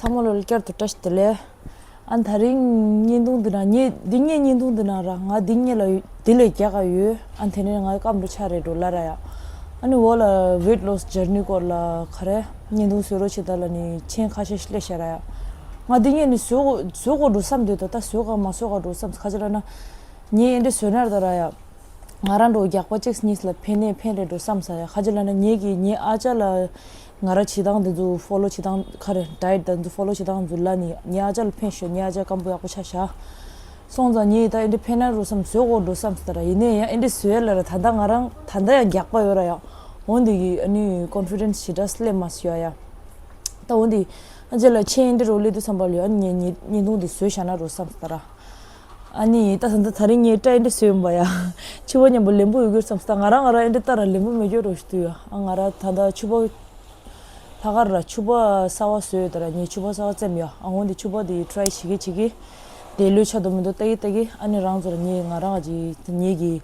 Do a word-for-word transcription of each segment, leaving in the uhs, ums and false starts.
ཚང་མ་ལ་བསྐྱར་དུ་བཀྲ་ཤིས་བདེ་ལེགས། ཨ་ད་རིང་བརྙན་ཐུང་འདི་ན་ངས་འདི་ངས་བརྙན་ཐུང་འདི་ན་ར་ང་འདི་ངས་ལ་འདི་ལས་རྒྱག་ག་ཡོད། ཨ་དེ་ནས་ང་སྐམ་རུ་ཆ་རེད་འགྲོ་ལ་ར་ཡ། ཨ་ནི་འོ་ལ་weight loss journey སྐོར་ལ་ག་རེ་བརྙན་ཐུང་བཟོས་རོགས་བྱེད་ད་ལ་ནི་མཆན་ཁ་ཤས་ཤིག་སླེབས་ཤག་ར་ཡ། ང་འདི་ངས་ནི་བཟོས་གོ་བཟོས་གོ་འགྲོ་བསམ་འདོད་ད་ད་བཟོས་ག་མ་བཟོས་ག་འགྲོ་བསམ་ཁ་ཅིག་ལ་ན་ངས་ཨེ་འདྲ་བཟོས་ན་ར་ད་ར་ཡ། ང་རང་འགྲོ་རྒྱག་པ་གཅིག་གཉིས་ལ་ཕན་ནས་ཕན་རེད་འགྲོ་བསམ་ས་ཡ། ཁ་ཅིག་ལ་ན་ངེད་ཀྱི་ངའི་ཨ་ཅག་ལ་ང་ར་བྱེད་སྟངས་དེ་ཚོ་ཕོ་ལོ་བྱེད་སྟངས་ཁ་རེ་ཌའེ་ཊི་དེ་ཚོ་ཕོ་ལོ་བྱེད་སྟངས་ཚོ་ལ་ནི་ངའི་ཨ་ཅག་ལ་ཕན་ཤོད། ངའི་ཨ་ཅག་སྐམ་པོ་ཡག་པོ་ཆགས་ཤག་སོང་ཙང་ངས་ད་ཨེ་འདྲ་ཕན་ན་འགྲོ་བསམ་བཟོས་གོ་འགྲོ་བསམ་ས་ར། ཡིན་ནའི་ཡང་ཨེ་འདྲ་བཟོས་ཡ་ལ་ར་ད་ལྟ་ང་རང་ད་ལྟ་ཡང་རྒྱག་པ་ཡོད་ར་ཡ། འོན་ཏེ་གི་ཨ་ནི་ཀོན་ཕི་ཌེན་སི་ཞེ་དྲག་སླེབས་མ་སོང་ཡ་ཡ། ད་འོན་ཏེ་ཨ་ཅག་ལ་ཆེན་ཨེ་འདྲ་རོ་ལེ་དུ་བསམ་པ་ལ་ཡ་ཨ་ནི་ངས་བརྙན་ཐུང་དེ་བཟོས་བཞག་ན་འགྲོ་བསམ་ས་ར། ཨ་ནི་ད་ད་ད་ད་རིང་ངས་སྐྲ་ཨེ་འདྲ་བཟོས་ཡོང་པ་ཡ། ཕྱུ་པ་མཉམ་པོ་ལེན་པོ་ཡོད་གི་བསམ་སྟ་ང་རང་ང་རང་ཨེ་འདྲ་ལྟ་ར་ལེན་པོ་མེད་རྒྱུ་རོ་ཞིག་ཏུ་ཡ། ཨ་ང་རང་ད་ད་ཕྱུ་པ་ལྷག་གར་ར་ཕྱུ་པ་གསར་བ་བཟོས་ཡོད་ད་ར། ངས་ཕྱུ་པ་གསར་བ་བཙེམ་ཡ། ཨ་འོན་ཏེ་ཕྱུ་པ་དེ་ཊི་རའི་བྱེད་ཀྱི་བྱེད་ཀྱི་དེ་ལོས་ཆ་དོ་མི་འདུག་ལྟ་གི་ལྟ་གི། ཨ་ནི་རང་ཚོ་ར་ངས་ང་རང་ག་ཅིག་ངེད་ཀྱི་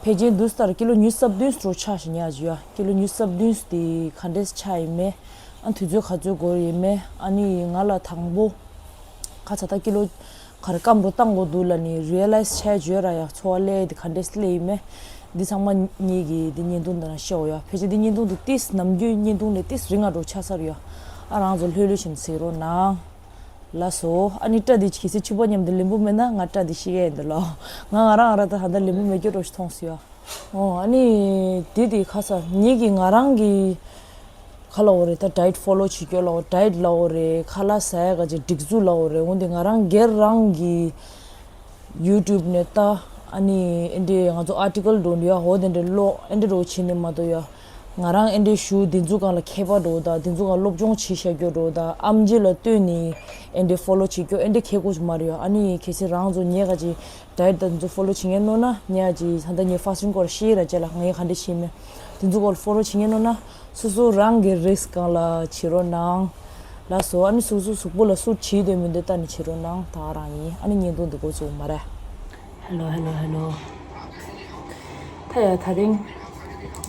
ཕལ་ཆེར་འདུག་སྟ་ར་ཀི་ལོ་ཉི་ཤུ་རྩ་བདུན་སུ་རོ་ཆགས་ཤིག་ཉག་ཅིག་ཡ། ཀི་ལོ་ཉི་ཤུ་རྩ་བདུན་སུ་དེ་ག་འདྲས་ཆགས་ཡིན་མེད། ཨ་དུས་ཚོད་ག་ཚོད་འགོར་ཡིན་མེད། ཨ་ནི་ང་ལ་དང་པོ་ཁ་ཚ་ད་ཀི་ལོ་ག་རེ་སྐམ་རུ་བཏང་དགོས་འདུག་ལ་ནི་རི་ཡ་ལའི་ཛི་བྱས་བརྗོད་ར་ཡ། ཚོར་བ་སླེབས་དེ་ག་འདྲས་སླེབས་ཡིན་མེད། འདི་ཚང་མ་ངེད་ཀྱིས་འདི་བརྙན་ཐུང་འདི་ན་ཤོག་ཡ། ཕལ་ཆེར་འདི་བརྙན་ཐུང་འདི་ཏིས་ནམ་རྒྱུན་བརྙན་ཐུང་ནས་ཏིས་རིང་ང་འགྲོ་ཆ་ས་རུ་ཡ། ཨ་རང་ཚོ་ལྷོད་ལྷོད་བྱས་ནས་གཟིགས་རོགས་གནང་། ལགས་སོ། ཨ་ནི་སྐྲ་འདི་གལ་སྲིད་ཕྱུ་པ་མཉམ་དུ་ལེན་པོ་མེད་ན་ང་སྐྲ་འདི་ཤི་གི་ཡིན་འདི་ལོ། ང་ང་རང་ང་རང་ད་ད་ལྟ་ལེན་པོ་མེད་རྒྱུ་འགྲོ་ཞིག་མཐོང་སོང་ཡ། ཨོ་ཨ་ནི་དེ་དེ་ཁ་ས་ངེད་ཀྱི་ང་རང་གི་ཁ་ལ་འོ་རེད། ད་ཌའེ་ཊི་ཕོ་ལོ་བྱེད་རྒྱུ་ལ་འོ་ཌའེ་ཊི་ལ་འོ་རེད། ཁ་ལག་ཟ་ཡ་ག་ཅིག་སྒྲིག་འཛུགས་ལ་འོ་རེད། འོན་ཏེ་ང་རང་སྒེར་རང་གི་ཡུ་ཊུབ་ནས་ལྟ། ཨ་ནི་ཨེ་འདྲའི་ང་ཚོ་ཨར་ཊི་ཀལ་འགྲོ་འདི་ཡ་འོ་དེ་འདྲའི་ཀློག་ཨེ་འདྲའི་རོ་བྱེད་ནས་མ་གཏོགས་ཡ། ང་རང་ཨེ་འདྲའི་ཞུ་དེ་ཚོ་སྒང་ལ་མཁས་པ་འགྲོ་ད་དེ་ཚོ་སྒང་སློབ་སྦྱོང་བྱེད་བཞག་རྒྱུ་འགྲོ་ད་ཨམ་ཆི་ལ་ལྟོས་ནས་ཨེ་འདྲའི་ཕོ་ལོ་བྱེད་རྒྱུ་ཨེ་འདྲའི་མཁས་པོ་ཅིག་མ་རེད་ཡ། ཨ་ནི་གལ་སྲིད་རང་ཚོ་ཉེ་ག་ཅིག་ཌའེ་ཊི་དང་ཚོ་ཕོ་ལོ་བྱེད་མཁན་ནོ་ན་ཉག་ཅིག་ད་ལྟ་ངའི་ཕ་སི་ཊིང་སྐོར་ཤེས་ར་ཅེ་ལ་ངས་ག་འདྲ་ཤེས་མེད། དེ་ཚོ་སྐོར་ཕོ་ལོ་བྱེད་མཁན་ནོ་ན་སོ་སོ་རང་གི་རིསྐ་སྒང་ལ་བྱེད་རོགས་གནང་། ལགས་སོ། ཨ་ནི་སོ་སོ་གཟུགས་པོ་ལ་སུ་བྱེད་འདོད་མི་འདོད་ལྟ་ནས་བྱེད་རོགས་གནང་། ད་རང་ཡིན། ཨ་ནི་བརྙན་ཐུང་འདི་འགོ་བཙུགས་མ་རེད། ཧེ་ལོ་ཧེ་ལོ་ཧེ་ལོ། ད་ཡ་ད་རིང་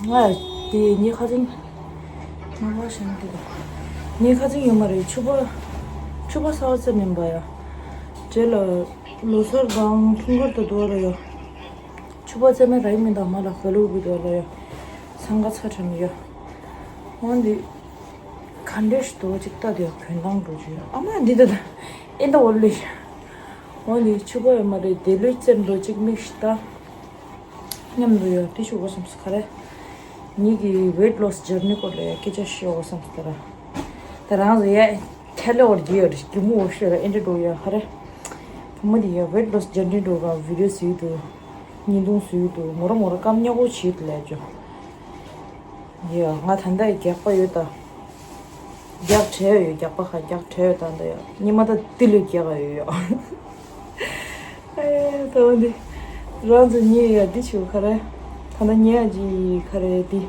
ང་ཡ་དེ་ངའི་ཁ་ཚིང་ང་བ་ཤང་དེ་ངའི་ཁ་ཚིང་ཡོད་མ་རེད། ཕྱུ་པ་ཕྱུ་པ་གསར་བ་བཙེམ་མིན་པ་ཡ། རྗེས་ལ། ལོ་སར་དང་འཁྲུངས་སྐར་དུ་འདུག་ར་ཡ། ཕྱུ་པ་རྩེ་མོ་ར་ཡི་མིན་དང་མ་ལ་ག་ལུ་གུ་འདུག་ར་ཡ། སང་ག་ཚ་ཁྲ་མི་ཡ། འོན་ཏེ། ག་འདྲས་ཞིག་འདུག་ཅིག་ལྟ་དེ་ཡ་གོན་སྟངས་འགྲོ་རྒྱུ་ཡ། ཨ་མ་འདི་ད་ད། ཨེ་ད་འོ་ལེ། འོན་ཏེ་ཕྱུ་པ་ཡོད་མ་རེད། དེ་ལོས་རྩེ་མོ་འདུག་ཅིག་མིག་ཤི་ད། མཉམ་དུ་ཡོད་དེ་ཞུ་དགོས་བསམ་སོང་ག་རེ། ངེད་ཀྱི་weight loss journey སྐོར་ལ་ཡ་སྐད་ཆ་ཤོད་དགོས་བསམ་སོང་ད་ར། ད་རང་ཚོ་ཡ་ཁྱ་ལེ་བར་གྱི་ཡ་རེ་གི་མོ་བོ་ཤོད་ར་ཨེ་འདྲ་འགྲོ་ཡ་ག་རེ། བུ་མོ་དེ་ཡ་weight loss journey འགྲོ་ག་video བཟོས་འདུག་བརྙན་ཐུང་བཟོས་འདུག་མོ་ར་མོ་ར་སྐམ་ཉག་པོ་བྱེད་དུ་ལས་ཅོ། ཡ་ང་ད་ལྟ་ཡ་རྒྱགས་པ་ཡོད་ད། རྒྱགས་བྲལ་ཡོད། རྒྱགས་པ་ཁ་རྒྱགས་བྲལ་ཡོད་ད་ལྟ་ཡ། ཉི་མ་ད་ཏི་ལོས་རྒྱགས་ཡོད་ཡ། ཨེ་ད་འོ་འདི། རང་ཚོ་ཉེ་ཡ་འདི་ཆུ་ཁ་རེ། ད་ལྟ་ཉེ་ཡ་ཅི་ཁ་རེ་འདི།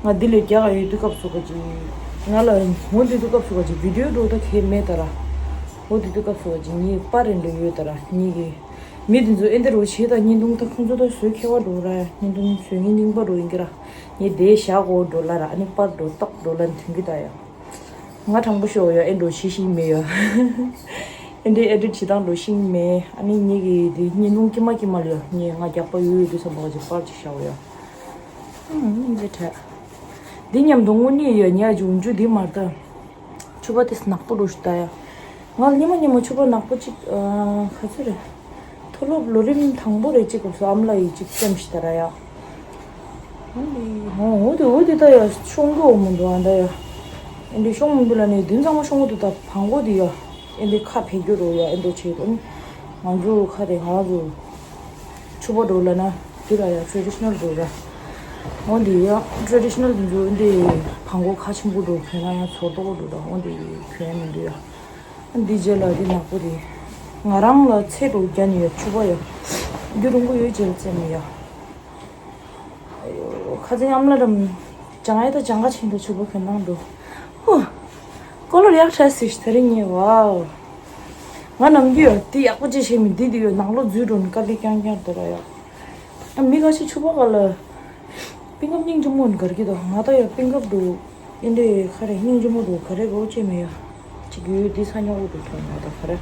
ང་འདི་ལས་རྒྱགས་ཡོད་དུས་སྐབས་སུ་ག་ཅི། ང་ལ་འོ་འདི་དུས་སྐབས་སུ་ག་ཅི་video འགྲོ་ད་ཁེ་མེད་ད་ར། འོ་འདི་དུས་སྐབས་སུ་ག་ཅི་ངའི་པར་རེ་འགྲོ་ཡོད་ད་ར་ངེད་ཀྱི། མི་འདི་ཚོ་ཨེ་འདི་རུ་བྱེད་ད་བརྙན་ཐུང་ད་ཁོང་ཚོ་ད་བཟོས་ཁེ་བ་འགྲོ་ར་བརྙན་ཐུང་བཟོས་ངའི་རྙིང་པ་འགྲོ་ཡིན་གྱི་ར། ངས་དེའི་ཞག་གོ་འགྲོ་ལ་ར་ཨ་ནི་པར་འགྲོ་རྟགས་འགྲོ་ལ་མཐུན་གྱི་ད་ཡ། ང་དྲང་པོ་ཤོད་ཡ་ཨེ་འགྲོ་ཤེས་ཤིང་མེད་ཡ། ཨེ་འདྲའི་ཨེ་ཌིཊ་བྱེད་སྟངས་འགྲོ་ཤེས་མེད། ཨ་ནི་ངེད་ཀྱི་དེ་བརྙན་ཐུང་དཀྱིལ་མ་དཀྱིལ་མ་ལ་ཡ་ངས་ང་རྒྱགས་པ་ཡོད་ཡོད་དུས་ཙམ་པ་ག་ཅིག་པར་ཅིག་བཞག་ཡ། ཨུམ་འདི་དྲ། འདི་མཉམ་དུ་དངོས་གནས་ཡ་ཉག་ཅིག་འུ་ཅུ་འདི་མར་ད། ཕྱུ་པ་དེ་ནག་པོ་འགྲོ་ཤི་ད་ཡ། ང་ལ་ཉི་མ་ཉི་མ་ཕྱུ་པ་ནག་པོ་གཅིག་ཨ་ག་ཚོད་རེད། མཐོ་སློབ་ལོ་རིམ་དང་པོ་རེད་གཅིག་སྐབས་སུ་ཨ་མ་ལགས་ཡིས་གཅིག་བཙེམས་ཤི་ད་ར་ཡ། འོ་འོ་དེ་འོ་དེ་ད་ཡ་ཤོང་གི་འོ་མི་འདུག་ཨ་ད་ཡ། ཨེ་འདྲའི་ཤོང་མི་འདུག་ལ་ནི་དུས་ཚང་མ་ཤོང་གི་འདུག་ད་བང་གོ་དེ་ཡ། ཨེ་འདྲའི་ཁ་བེད་རྒྱུ་རོ་ཡ་ཨེ་འདྲ་བྱེད་དུ། ང་ཚོ་ཁ་རེ་ང་ཚོ། ཕྱུ་པ་འགྲོ་ལ་ན་དེ་ལ་ཡ་ཊེ་ཌི་ཤི་ནལ་འགྲོ་ར། འོ་འདི་ཡ་ཊེ་ཌི་ཤི་ནལ་དེ་ཚོ་འདི་བང་གོ་ཁ་ཆེན་པོ་འགྲོ་གྱོན་ན་ཡང་ཚོར་ཏོག་འགྲོ་ར། འོ་འདི་གྱོན་མི་འདུག་ཡ། འདི་རྗེས་ལ་འདི་ནག་པོ་དེ་ང་རང་ལ་ཚད་འགྲོ་རྒྱ་ནི་ཡ་ཕྱུ་པ་ཡ། རྒྱུ་རུང་པོ་ཡོད་རྗེས་ལ་བཙེམ་མི་ཡ། ཨ་ཡོ་ཁ་ཚན་ཨམ་ལ་རམ། ཅང་ཨེ་ད་ཅང་ག་ཆེན་པོ་ཕྱུ་པ་གྱོན་ནང་འགྲོ། ཧུ། ཀོ་ལོར་ཡག་ཤ་སི་ཤི་ཐ་རིང་ངེ་བའོ། ང་ནམ་རྒྱུན་ཡོད་དེ་ཡག་པོ་ཅི་བྱེད་མི་འདི་འདི་ཡོད་ནང་ལོ་འཛུལ་འགྲོ་ནི་དཀའ་ལས་རྐྱང་རྐྱང་འདུག་ར་ཡ། ཨ་མི་ཁ་ཤས་ཕྱུ་པ་ག་ལ། པིན་ཀབ་སྙིང་རྗེ་མོ་ནི་གར་གི་དོ་ང་ད་ཡ་པིན་ཀབ་འདུག་ཨེ་འདྲེ་ཁ་རེ་སྙིང་རྗེ་མོ་འདུག་ག་རེ་རོ་ཅེ་མི་ཡ། གཅིག་ཡོད་འདི་ས་ཉོ་འོག་ཏུ་ཐོན་ཡོད་ད་ག་རེ།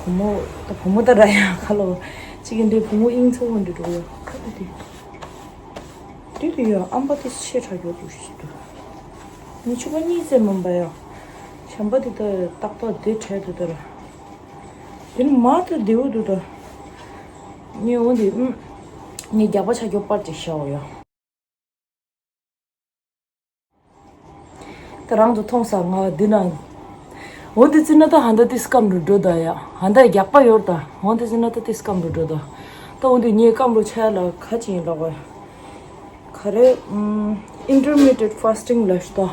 བུ་མོ་ད་བུ་མོ་ད་ར་ཡ་ཁ་ལོ། གཅིག་གི་འདི་བུ་མོ་དབྱིངས་ཚོ་འོན་འདི་འགྲོ་ཡོད་ཁ་ལོ་དེ། དེ་དུ་ཡ་ཨམ་པ་དེ་ཆེ་ཕྲ་ཡོད་འདུག་ཞིག་འདུག་ངས་ཆུ་པ་གཉིས་ཙམ་མིན་པ་ཡ། བྱམས་པ་དེ་ད་ཏག་ཏག་དེ་བྲལ་འདུག་ད་ར། དེ་ནི་མ་ད་བདེ་བོ་འདུག་ད། ངས་འོན་ཏེ་ཨུམ། ངས་རྒྱག་པ་ཆ་རྒྱོབ་པར་ཅིག་བྱའོ་ཡ། ད་རང་ཚོ་མཐོང་ས་ང་འདི་ན། འོན་ཏེ་ཙི་ན་ད་ཧན་ད་ཏི་སྐམ་རུ་འགྲོ་ད་ཡ། ཧན་ད་རྒྱག་པ་ཡོད་ད། འོན་ཏེ་ཙི་ན་ད་ཏི་སྐམ་རུ་འགྲོ་ད། ད་འོན་ཏེ་ངས་སྐམ་རུ་ཆ་ལ་ཁ་ཅིག་ཡིན་ལོག་བ། ག་རེ། ཨམ། intermittent fasting ལ་ཤི་ད།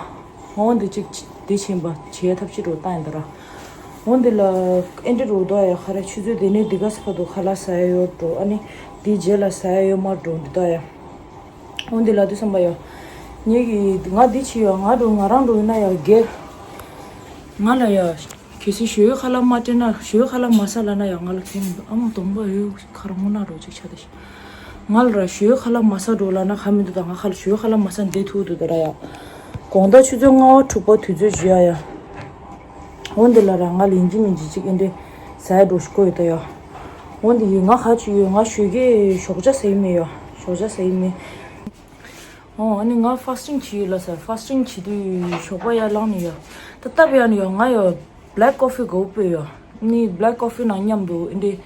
འོན་ཏེ་ཅིག་དེ་ཆེན་པ་བྱེད་ཐབས་ཤིག་རུ་བཏང་ཡིན་ད་ར། འོན་ཏེ་ལ་ཨེ་འདྲི་རུ་ད་ཡ་ག་རེ་ཆུ་ཚོད་དེ་ནས་འདི་ག་ས་ཕ་དུ་ཁ་ལག་ཟ་ཡ་ཡོད་འགྲོ། ཨ་ནི་འདི་རྗེས་ལ་ཟ་ཡ་ཡོད་མ་འགྲོ་འདི་ད་ཡ། འོན་ཏེ་ལ་དུས་བསམ་པ་ཡོད། ངེད་ཀྱིས་ང་འདི་བྱས་ཡོད། ང་འགྲོ་ང་རང་འགྲོ་ཡིན་ན་ཡང་སྒེར། ང་ལ་ཡང་གལ་སྲིད་ཞོའི་ཁ་ལག་མ་སྤྲད་ན་ཞོའི་ཁ་ལག་མ་ཟ་ལབ་ན་ཡང་ང་ལ་ཕན་མི་འདུག་ཨ་མ་གདོང་པ་ཡོད་ཁ་ར་སྔོ་ནག་རོ་ཅིག་ཆགས་ཏེ་ཤི། ང་ལ་ར་ཞོའི་ཁ་ལག་མ་ཟ་འགྲོ་ལབ་ན་ག་མི་འདུག་ད་ང་ཁ་ལ་ཞོའི་ཁ་ལག་མ་ཟ་འདི་ཐུག་འདུག་ད་ར་ཡ། དགོང་དག་ཆུ་ཚོད་ལྔ་པ་དྲུག་པ་དུས་ཚོད་བཞི་ཡ་ཡ། འོན་ཏེ་ལ་ར་ང་ལ་ཡིན་གཅིག་མིན་གཅིག་ཅིག་ཨེ་འདྲེ་ཟ་ཡ་འགྲོ་ཞིག་དགོས་ཡོད་ད་ཡ། འོན་ཏེ་ཡིན་ང་ཁ་ཅིག་ཡོད་ང་ཞོ་གས་ཞོགས་ཇ་ཟ་ཡི་མེད་ཡ། ཞོགས་ཇ་ཟ་ཡི་མེད། ཨོ་ཨ་ནི་ང་ཧྥ་སི་ཊིང་བྱེད་ཡོད་ལ་ཟེར། ཧྥ་སི་ཊིང་བྱེད་དུས་ཞོགས་པ་ཡར་ལངས་ནས་ཡོད། ད་སྟབས་ཡག་ནས་ཡོད་ང་ཡོད། བྷེ་ལེག་ཀོ་ཕི་དགའ་པོ་ཡོད། ནི་བྷེ་ལེག་ཀོ་ཕི་ནང་མཉམ་དུ་ཨེ་འདྲེ་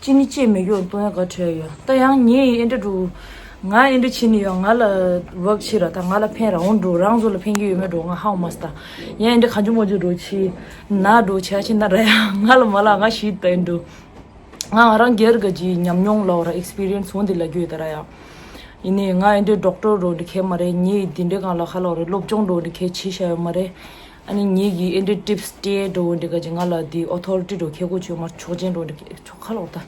ཅི་ནི་ཅེས་མེད་ཡོད་གཏོང་ཡག་ག་བྲལ་ཡོད། ད་ཡང་ངས་ཨེ་འདྲེ་འགྲོ། ང་ཨེ་འདྲེ་བྱེད་ནས་ཡོད་ང་ལ་ཝག་བྱེད་ར་ད་ང་ལ་ཕན་ར་འོང་འགྲོ་རང་ཚོ་ལ་ཕན་གྱི་ཡོད་མེད་འགྲོ་ང་ཧ་གོ་མ་སོང་ད། ཡང་ཨེ་འདྲེ་གང་བྱུང་མ་བྱུང་འགྲོ་ཕྱི་ན་འགྲོ་བྱ་ཕྱི་ན་ར་ཡ་ང་ལ་མ་ལ་ང་ཤི་ད་ཨེ་འགྲོ། ང་ང་རང་སྒེར་གྱི་ཉམས་མྱོང་ལ་ར་ཨེག་སི་པི་རི་ཡན་སི་འོང་འདི་ལ་རྒྱུས་ད་ར་ཡ། ཡིན་ནའི་ང་ཨེ་འདྲའི་ཌོག་ཊར་འགྲོ་འདི་ཁེ་མ་རེད། ངའི་འདི་འདྲའི་སྒང་ལ་ཧ་ལོ་རེད་སློབ་སྦྱོང་འགྲོ་འདི་ཁེ་བྱེད་བྱ་ཡོད་མ་རེད། ཨ་ནི་ངའི་གི་ཨེ་འདྲའི་ཊིབ་སི་སྤྲད་འགྲོ་འདི་ག་ཅིག་ང་ལ་འདི་ཨོ་ཐོ་རི་ཊི་འགྲོ་ཁེ་གོ་ཆོད་མ་ཆོག་ཅན་འགྲོ་འདི་ཆོག་ཁ་ལོ་ད།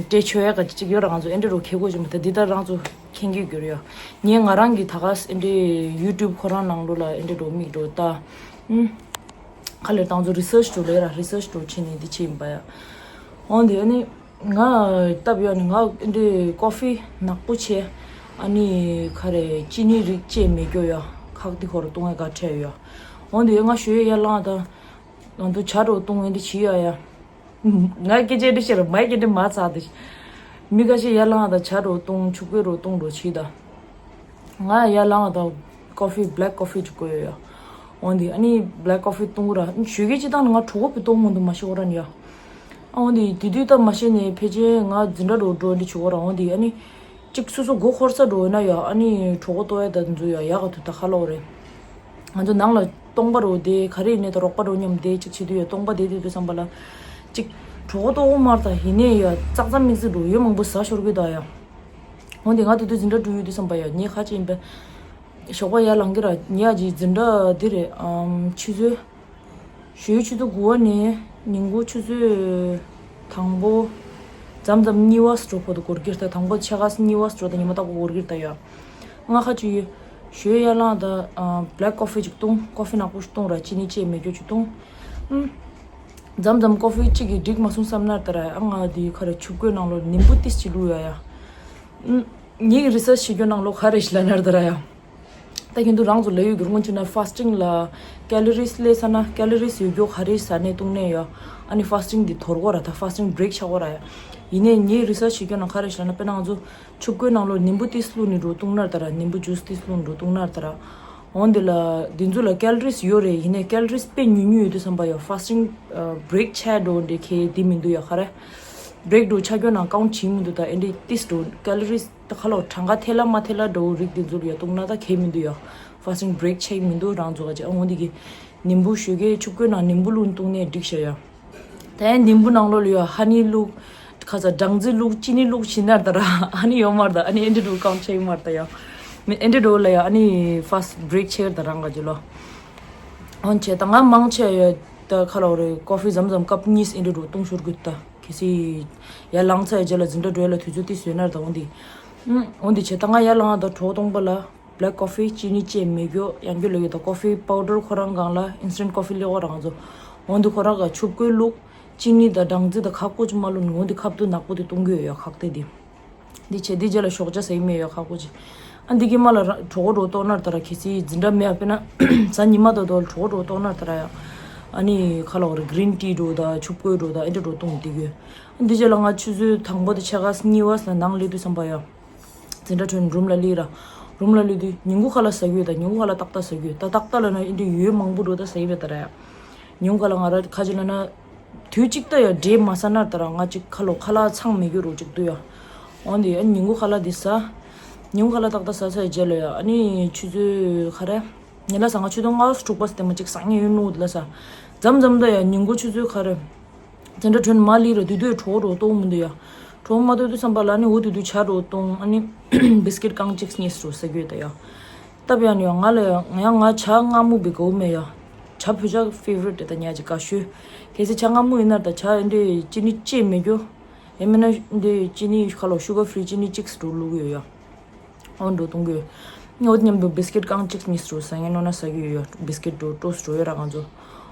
སྤྲད་ཆོད་ཡ་ག་ཅིག་ཡོད་ར་ང་ཚོ་ཨེ་འདྲའི་འགྲོ་ཁེ་གོ་ཆོད་མ་ད་འདི་ད་རང་ཚོ་མཁྱེན་གྱི་གྱུར་ཡོད། ངས་ང་རང་གི་ད་ག་ཨེ་འདྲའི་ཡུ་ཊུབ་ཁོ་རང་ནང་ལོ་ལ་ཨེ་འདྲའི་འགྲོ་མིག་འགྲོ་ད། ཁ་ལེར་བཏང་ཚོ་རི་སར་ཆི་འགྲོ་ལེ་ར་རི་སར་ཆི་འགྲོ་ཕྱིན་ནས་འདི་ཕྱིན་པ་ཡ། འོན་ཏེ་ཨ་ནི་ང་སྟབས་ཡག་ནི་ང་འདི་ཀོ་ཕི་ནག་པོ་བྱས། ཨ་ནི་ཁ་རེ་ཅི་ནི་རིགས་བཅས་མེད་རྒྱུ་ཡ་ཁག་འདི་ཁོ་ར་བཏུང་བའི་ག་ཁྲལ་ཡ། འོན་ཏེ་ང་ཞོའི་ཡར་ལངས་དང་ང་ཚོ་ཇ་འགྲོ་བཏུང་ཨེ་འདི་བྱི་ཡ་ཡ། ང་སྐད་ཆ་འདི་བཤད་ར་མའི་སྐད་འདི་མ་ཚར་དེ། མི་ཁ་ཤས་ཡར་ལངས་དང་ཇ་འགྲོ་བཏུང་ཆུ་བསྐོལ་འགྲོ་བཏུང་འགྲོ་བྱི་ད། ང་ཡར་ལངས་དང་ཀོ་ཕི་བྷེ་ལེག་ཀོ་ཕི་ཅིག་བསྐོལ་ཡོད་ཡ། འོན་ཏེ་ཨ་ནི་བྷེ་ལེག་ཀོ་ཕི་བཏུང་ར་ཞོ་གི་ཅི་དང་ང་གྲོད་ཁོག་པའི་གཏོང་མི་འདུག་མ་ཤི་འོ་ར་ནི་ཡ། ཨ་འོན་ཏེ་དེ་དུས་ད་མ་ཤི་ནས་ཕལ་ཆེར་ང་འཛིན་གྲྭ་འགྲོ་འགྲོ་འདི་ཆུ་འོ་ར་འོན་ཏེ་ཨ་ནི། གཅིག་སོ་སོ་མགོ་འཁོར་ས་འགྲོ་ཡོད་ན་ཡ་ཨ་ནི་གྲོད་ཁོག་ལྟོགས་ཡ་ད་འཛུལ་ཡ་ཡག་ག་དུ་ད་ཁ་ལོ་རེད། ང་ཚོ་ནང་ལ་སྟོང་པ་རོ་དེ་ག་རེ་ཡིན་ནས་ད་རོགས་པ་རོ་མཉམ་དེ་གཅིག་བྱེད་དུས་ཡ་སྟོང་པ་དེ་དུས་དུས་བསམ་པ་ལ། གཅིག་གྲོད་ཁོག་ལྟོགས་མར་ད་ཡིན་ནས་ཡ་ཙག་ཙག་མིག་ཙིག་འགྲོ་ཡོད་མང་པོ་ཟ་ཤོར་གི་ད་ཡ། འོན་ཏེ་ང་དེ་དུས་འཛིན་གྲྭ་འགྲོ་ཡོད་དུས་བསམ་པ་ཡ་ངས་ཁ་ཅིག་ཡིན་པས། ཞོགས་པ་ཡར་ལངས་གི་ར་ཉལ་ཡ་ཅིག་འཛིན་གྲྭ་འདི་རེད་ཨམ་ཆུ་ཚོད། ཞོའི་ཆུ་ཚོད་དགུ་པ་ནས་ཉིན་གུང་ཆུ་ཚོད་དང་པོ། མཚམས་མཚམས་གཉིས་པ་སྤྲོ་པོ་དུ་འགོར་གྱི་རེད་ད་དང་པོ་ཕྱེད་ཀ་གཉིས་པ་སྤྲོ་ད་ཉི་མ་ལྟ་བུ་འགོར་གྱི་རེད་ད་ཡ། ང་ཁ་ཅིག་ཡོད། ཞོའི་ཡར་ལངས་ད་བྷེ་ལེག་ཀོ་ཕི་ཅིག་བཏུང་ཀོ་ཕི་ནག་པོ་ཞིག་བཏུང་ར་ཅི་ནི་ཅེས་མེད་རྒྱུ་ཅིག་བཏུང་། ཨུམ། མཚམས་མཚམས་ཀོ་ཕི་གཅིག་གིས་འགྲིག་མ་སོང་བསམ་ན་ད་ར་ཨ་ང་དེ་ཁ་ར་ཆུ་བསྐོལ་ནང་ལོ་ནིམ་བུ་ཏིས་ཅིག་བླུགས་ཡ་ཡ། ཨུམ། ངེད་ཀྱི་རི་སར་ཆི་བྱེད་རྒྱུ་ནང་ལོ་ག་རེ་ཞིག་ལབ་ན་ད་ར་ཡ། ད་ཁྱེད་ཚོ་རང་ཚོ་ལབ་ཡོད་གི་སྔོན་ཆད་ན་ཧྥ་སི་ཊིང་ལ་ཀེ་ལོ་རིས་སླེབས་ས་ན་ཀེ་ལོ་རིས་ཡོད་རྒྱུ་ག་རེ་ཟ་ནས་བཏུང་ནས་ཡོད། ཨ་ནི་ཧྥ་སི་ཊིང་འདི་དོར་དགོས་ར་ད་ཧྥ་སི་ཊིང་བྷི་རེག་ཆགས་དགོས་ར་ཡ། ཡིན་ནའི་ངའི་རི་སར་ཆི་བྱེད་རྒྱུ་ནང་ག་རེ་ཞིག་ལབ་ན་དཔེར་ན་ང་ཚོ་ཆུ་བསྐོལ་ནང་ལོ་ནིམ་བུ་ཏིས་བླུགས་ནས་འགྲོ་བཏུང་ན་ད་ར་ནིམ་བུ་ཇུས་ཏིས་བླུགས་ནས་འགྲོ་བཏུང་ན་ད་ར། འོན་ཏེ་ལ་འདི་ཚོ་ལ་ཀེ་ལོ་རིས་ཡོད་རེད་ཡིན་ནའི་ཀེ་ལོ་རིས་དཔེ་ཉུང་ཉུང་ཡོད་དུས་བསམ་པ་ཡོད་ཧྥ་སི་ཊིང་བྷི་རེག་ཆགས་འགྲོ་འདྲེ་ཁེ་འདི་མི་འདུག་ཡ་ག་རེ། བྷི་རེག་འགྲོ་ཆགས་རྒྱུ་ནང་ཀའུན་ཊི་བྱེད་མི་འདུག་ད་ཨེ་འདྲེ་ཏིས་འགྲོ་ཀེ་ལོ་རིས། ད་ཁ་ལོ་གྲངས་ཀ་ཐེ་ལ་མ་ཐེ་ལ་འགྲོ་རིགས་དེ་ཚོ་ལ་ཡ་བཏུང་ན་ད་ཁེ་མི་འདུག་ཡ། ཧྥ་སི་ཊིང་བྷི་རེག་ཆེག་མི་འདུག་རང་ཚོ་ག་ཅེ་ཨ་འོ་འདི་གི། ནིམ་བུ་ཞོ་གའི་ཆུ་བསྐོལ་ནང་ནིམ་བུ་བླུགས་བཏུང་ནས་འགྲིག་ཤག་ཡ། ད་ཡང་ནིམ་བུ་ནང་ལོགས་ལ་ཡ་ཧ་ནི་བླུགས། ཁ་ཚ་སྦྲང་རྩི་བླུགས་ཅི་ནི་བླུགས་ཕྱིན་ན་ད་ར་ཨ་ནི་ཡོད་མ་རེད་ད་ཨ་ནི་ཨེ་འདྲེ་འགྲོ་ཀའུན་ཊི་ཆེག་མ་རེད་ད་ཡ། མི་ཨེ་འདྲེ་འགྲོ་ལ་ཡ་ཨ་ནི་ཧྥ་སི་བྷི་རེག་ཆེག་ད་རང་ག་ཅེ་ལོ། འོན་ཆེ་ད་ང་མང་ཆེ་ཡ་ད་ཁ་ལོ་རེ་ཀོ་ཕི་ཟམ་ཟམ་ཀབ་གཉིས་ཨེ་འདྲེ་འགྲོ་བཏུང་ཤོར་གི་ད། གལ་སྲིད་ཡར་ལངས་ཚར་རྗེས་ལ་འཛིན་གྲྭ་འགྲོ་ཡ་ལ་དུས་ཚོད་ཏིས་ཡོད་ན་ད་འོན་ཏེ། ཨུམ། འོན་ཏེ་བྱས་ད་ང་ཡར་ལངས་ད་གྲོགས་སྟོང་པ་ལ་བྷི་ལེག་ཀོ་ཕི་ཅི་ནི་བཅས་མེད་རྒྱུ་ཡང་རྒྱུ་ལ་ཡོད་ད་ཀོ་ཕི་པའུ་ཌར་ཁོ་རང་སྒང་ལ་ཨིན་སི་ཊན་ཀོ་ཕི་སླེབས་ཁོ་རང་ཚོ། འོན་ཏེ་ཁོ་རང་ག་ཆུ་བསྐོལ་བླུགས་ཅི་ནི་དང་སྦྲང་རྩི་དང་ཁ་ཁོ་ཅི་མ་བླུགས་ནི་འོན་ཏེ་ཁབ་ཏུ་ནག་པོ་དེ་བཏུང་གི་ཡོད་ཡ་ཁག་ཏེ་དེ། འདི་བྱས་འདི་རྗེས་ལ་ཞོགས་ཇ་ཟ་ཡི་མེད་ཡ་ཁག་པོ་ཅིག་ཨ་འདི་གི་མ་ལ་ར་གྲོགས་གྲོགས་ཏོག་ནར་ད་ར་ཁེ་སི་འཛིན་གྲྭ་མེད་ཨ་པེ་ན་ཟ་ཉི་མ་ཏོག་ཏོག་གྲོགས་གྲོགས་ཏོག་ནར་ད་ར་ཡ། ཨ་ནི་ཁ་ལ་བ་ར་གི་རིན་ཊི་འགྲོ་ད་ཆུ་བཀོད་འགྲོ་ད་ཨེ་འདྲ་འགྲོ་གཏོང་འདི་གི། ཨ་འདི་རྗེས་ལ་ང་ཆུ་ཚོད་དང་པོ་དེ་ཕྱེད་ཀ་གཉིས་བ་ལ་ནང་སླེབས་དུས་བསམ་པ་ཡ། འཛིན་གྲྭ་ཁྲོད་རུམ་ལ་སླེབས་ར། རུམ་ལ་སླེབས་དུས་ཉིན་གུང་ཁ་ལག་ཟ་གི་ཡོད་ད་ཉིན་གུང་ཁ་ལག་ཏག་ཏག་ཟ་གི་ཡོད་ད་ཏག་ཏག་ལ་ན་ཨེ་འདྲ་ཡོད་མང་པོ་འགྲོ་ད་ཟ་གི་ཡོད་ད་ར་ཡ། ཉིན་གུང་ཁ་ལག་ང་ར་ཁ་ཅིག་ལ་ན། དུས་གཅིག་ད་ཡ་འབྲས་མ་ཟ་ན་ད་ར་ང་ཅིག་ཁ་ལོ་ཁ་ལག་ཚང་མེད་རྒྱུ་རོ་ཅིག་འདུག་ཡ། འོན་ཏེ་ཡ་ཉིན་གུང་ཁ་ལག་འདི་ཟ། ཉིན་གུང་ཁ་ལག་ཏག་ཏག་ཟ་ཚར་རྗེས་ལ་ཡ་ཨ་ནི་ཆུ་ཚོད་ཁ་རེ། ཉི་ལ་ཟ་ང་ཆུ་ཚོད་ལྔ་བ་དྲུག་པ་སྟེ་མ་ཅིག་ཟ་ངེ་ཡོད་ནུ་ལ་ཟ། མཚམས་མཚམས་ད་ཡ་ཉིན་གུང་ཆུ་ཚོད་ཁ་རེ། དེ་འདྲ་དྲོན་མ་ལི་ར་དུས་དུས་གྲོགས་རོ་གཏོང་མི་འདུག་ཡ། གྲོགས་མ་གཏོང་དུས་བསམ་པ་ལ་ནི་འུ་དུས་དུས་ཇ་རོ་གཏོང་ཨ་ནི་བིས་ཀིཊ་རྐང་གཅིག་གཉིས་རོ་ཟ་གི་ཡོད་ད་ཡ། སྟབས་ཡག་ནི་ཡང་ང་ལ་ཡང་ང་ཇ་མངར་མོ་བི་གོ་མེད་ཡ། ཇ་བོད་ཇ་ཕེ་ཝ་རིཊ་དེ་ད་ཉ་ཇི་ཀ་ཤོད། གལ་སྲིད་ཇ་མངར་མོ་ཡིན་ན་ད་ཇ་འདི་ཅི་ནི་ཅེས་མེད་རྒྱུ། ཡང་མིན་ན་འདི་ཅི་ནི་ཁ་ལོ་ཤུ་གར་ཕི་རི་ཅི་ནི་གཅིག་སུ་བླུག་ཡོད་ཡ། འོ་འགྲོ་གཏོང་གི་ཡོད། འོ་དེ་མཉམ་དུ་བིས་ཀིཊ་རྐང་གཅིག་གཉིས་རོ་ཟ་ངེ་ནོ་ན་ཟ་གི་ཡོད་ཡ་བིས་ཀིཊ་འགྲོ་ཏོ་སི་འགྲོ་ཡོད་ར་ང་ཚོ།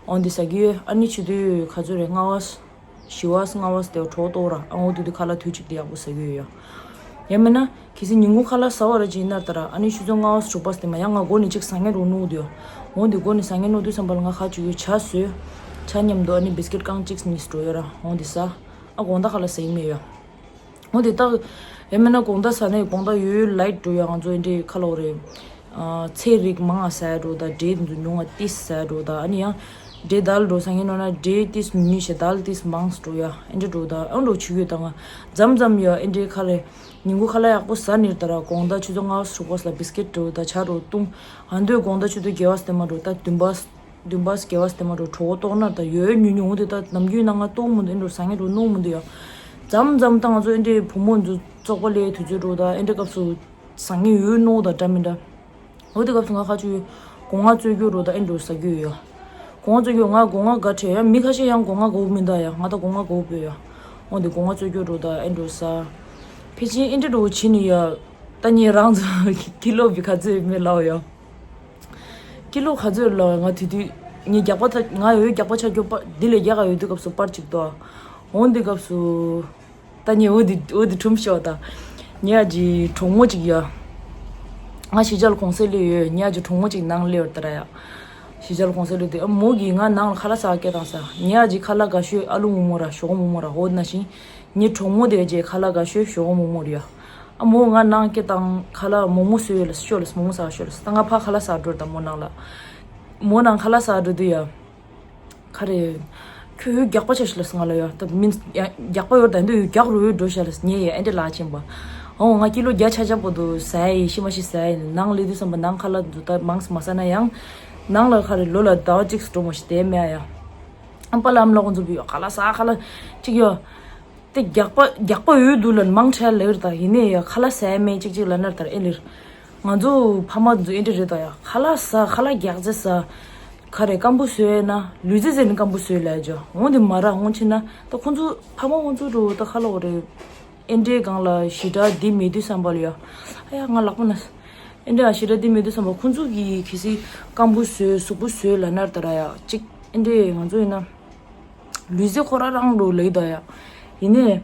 འོ་འདི་ཟ་གི་ཡོད་ཨ་ནི་ཆུ་དུས་ཁ་ཚོད་རེ་ལྔ་བ། བཞི་བ་ལྔ་བ་སྟེ་གྲོགས་གཏོགས་ར་ཨ་འོ་དུ་དུ་ཁ་ལག་དུས་གཅིག་དེ་ཡག་པོ་ཟ་གི་ཡོད་ཡ། ཡང་མིན་ན་གལ་སྲིད་ཉིན་གུང་ཁ་ལག་ཟ་བ་ར་ཅིག་ཡིན་ན་ད་ར་ཨ་ནི་ཆུ་ཚོད་ལྔ་བ་དྲུག་པ་སྟེ་མ་ཡང་ང་སྒོ་ནས་གཅིག་ཟ་ངེ་རོ་ནུ་དུ་ཡ། འོ་འདི་སྒོ་ནས་ཟ་ངེ་ནུ་དུས་བསམ་པ་ལ་ང་ཁ་ཆུ་ཡོད་ཇ་ཟོས། ཇ་མཉམ་དུ་ཨ་ནི་བིས་ཀིཊ་རྐང་གཅིག་གཉིས་འགྲོ་ཡོད་ར་འོ་འདི་ཟ། ཨ་དགོང་དག་ཁ་ལག་ཟ་ཡི་མེད་ཡ། འོ་དེ་ལྟ། ཡང་མིན་ན་དགོང་དག་ཟ་ནས་དགོང་དག་ཡོད་ཡོད་ལའིཊ་འགྲོ་ཡ་ང་ཚོ་ཨེ་འདྲའི་ཁ་ལོ་རེད། ཨ་ཚལ་རིགས་མང་ང་ཟ་ཡ་འགྲོ་ད་འབྲས་དེ་ཚོ་ཉུང་ང་ཏིས་ཟ་ཡ་འགྲོ་ད་ཨ་ནི་ཡང་། འབྲས་དལ་འགྲོ་ཟ་ངེ་ནོ་ན་འབྲས་ཏིས་མི་ཉུང་ཞེ་དལ་ཏིས་མང་འགྲོ་ཡ་ཨེ་འདྲ་འགྲོ་ད་ཨ་འགྲོ་ཆུ་ཡོད་ད་ང་། མཚམས་མཚམས་ཡ་ཨེ་འདྲའི་ཁ་ལེ། ཉིན་གུང་ཁ་ལག་ཡག་པོ་ཟ་ནིར་ད་ར་དགོང་དག་ཆུ་ཚོད་ལྔ་བ་དྲུག་པ་ལ་བིས་ཀིཊ་འགྲོ་ད་ཇ་རོ་བཏུང་། ཨ་འདོད་དགོང་དག་ཆུ་ཚོད་བརྒྱད་པ་སྟེ་མ་འགྲོ་ད་བདུན་པ། བདུན་པ་བརྒྱད་པ་སྟེ་མ་འགྲོ་གྲོགས་པོ་ལྟོགས་ན་ད་ཡོད་ཉུང་ཉུང་འོ་དེ་ད་ནམ་རྒྱུན་ན་ང་ལྟོགས་མི་འདུག་ཨེ་འགྲོ་ཟ་ངེ་འགྲོ་ནོ་མི་འདུག་ཡ། མཚམས་མཚམས་ད་ང་ཚོ་ཨེ་འདྲའི་བུ་མོ་ཚོ་བཙོག་པ་ལས་དུས་ཚོད་འགྲོ་ད་ཨེ་འདྲའི་སྐབས་སུ་ཟ་ངེ་ཡོད་ནོ་ད་འདྲ་མི་འདྲ། འོ་དེ་སྐབས་སུ་ང་ཁ་ཆུ་ཡོད་སྒོ་ང་རྩོད་རྒྱུ་འགྲོ་ད་ཨེ་འགྲོ་ཟ་རྒྱུ་ཡོད་ཡ། སྒོ་ང་རྩོད་རྒྱུ་ང་སྒོ་ང་དགའ་བྲལ་ཡ་མི་ཁ་ཤས་ཡང་སྒོ་ང་དགའ་བོ་མི་འདུག་ཡ་ང་ད་སྒོ་ང་དགའ་བོ་བོད་ཡ། འོ་དེ་སྒོ་ང་རྩོད་རྒྱུ་འགྲོ་ད་ཨེ་འགྲོ་ཟ། ཕལ་ཆེར་ཨེ་འདྲ་འགྲོ་བོ་བྱེད་ནི་ཡ། ད་ངས་རང་ཚོ་ཀི་ལོ་བི་ཁ་རྩོད་མེད་ལའོ་ཡ། ཀི་ལོ་ག་ཚོད་ལ་ང་དུས་དུས་ངས་རྒྱག་པ་ད་ང་ཡོད་རྒྱག་པ་ཆ་རྒྱོབ་པ་འདི་ལས་རྒྱག་ག་ཡོད་དུས་སྐབས་སུ་པར་གཅིག་ཏོ། འོང་དུས་སྐབས་སུ་ད་ངས་འོ་དི་འོ་དི་ཁྲོམ་ཤོག་ད། ངས་ཨ་ཅི་གྲོགས་མོ་གཅིག་ཡ། ང་ཕྱི་རྒྱལ་གོང་སེ་ལོས་ཡོད་ངས་ཨ་ཅི་གྲོགས་མོ་གཅིག་ནང་ལོས་ཡོད་ད་ར་ཡ། ཕྱི་རྒྱལ་གོང་སེ་ལོས་དེ་ཨ་མོ་གིས་ང་ནང་ལ་ཁ་ལག་ཟ་སྐད་བཏང་ས་ངས་ཨ་ཅི་ཁ་ལག་ག་ཤོད་ཨ་ལུ་མོ་མོ་ར་ཞོག་མོ་མོ་ར་འོ་ན་ཤིང་། ངའི་གྲོགས་མོ་དེ་རྗེས་ཁ་ལག་ག་ཤོད་ཞོག་མོ་མོ་རེད་ཡ། ཨ་མོ་ང་ནང་སྐད་བཏང་ཁ་ལག་མོག་མོག་བཟོས་ཡོད་ལ་ཤོད་ལ་མོག་མོག་ཟ་ཤོད་ལ་ད་ང་ཕ་ཁ་ལག་ཟ་འགྲོ་ད་མོ་ནང་ལ། མོ་ནང་ཁ་ལག་ཟ་འགྲོ་དུས་ཡ། ཁ་རེ། ཁྱོད་ཡོད་རྒྱག་པ་ཆ་ཤི་ལ་སང་ལ་ཡ་ད་མིན་ཡ་རྒྱག་པ་ཡོད་ད་འདི་ཡོད་རྒྱག་རུ་ཡོད་འགྲོ་ཤ་ལ་ཉེ་ཡ་ཨེ་འདྲ་ལ་ཆེན་པ། ཨོ་ང་ཀི་ལོ་བརྒྱ་ཆ་ཆ་པོ་དུ་ཟ་ཡི་ཤི་མ་ཤི་ཟ་ཡི་ནང་ལས་དུས་བསམ་པ་ནང་ཁ་ལག་འདུ་ད་མང་སི་མ་ཟ་ན་ཡང་། ནང་ལ་ཁ་རེ་ལོ་ལ་ཟླ་བ་གཅིག་སུ་འགྲོ་མ་ཤི་དེ་མེད་ཡ། ཨམ་པ་ལ་ཨམ་ལོག་འཛུབ་ཡོད་ཁ་ལག་ཟ་ཁ་ལག་གཅིག་ཡོད། དེ་རྒྱག་པ་རྒྱག་པ་ཡོད་འདུག་ལ་མང་ཆེ་ལེར་དང་ཡིན་ནའི་ཡ་ཁ་ལག་ཟས་མེད་ཅིག་ཅིག་ལ་ནར་དར་ཨེ་ལེར། ང་ཚོ་ཕ་མ་ཚོ་ཨེ་འདྲ་རེད་དང་ཡ་ཁ་ལག་ཟ་ཁ་ལག་རྒྱག་རྩེ་ཟ། ཁ་རེ་སྐམ་པོ་བཟོས་ན་ལུས་རྩལ་རྩེ་ནས་སྐམ་པོ་བཟོས་ལ་ཡ་འོང་དེ་མ་ར་འོང་ཕྱིན་ན་ད་ཁོང་ཚོ་ཕ་མ་ཁོང་ཚོ་འགྲོ་ད་ཁ་ལོག་རེད། ཨེ་འདྲའི་སྒང་ལ་ཞི་དྲག་འདི་མེད་དུས་བསམ་པ་ལ་ཡ། ཨ་ཡ་ང་ལག་པ་ན། ཨེ་འདྲ་ཞི་དྲག་འདི་མེད་དུས་བསམ་པ་ཁོང་ཚོ་གིས་གལ་སྲིད་སྐམ་པོ་བཟོས་གཟུགས་པོ་བཟོས་ལ་ནར་དར་ཡ་གཅིག་ཨེ་འདྲའི་ང་ཚོ་ཡིན་ན། ལུས་རྩལ་ཁོ་རང་རང་རུ་ལེགས་ད་ཡ། ཡིན་ནའི།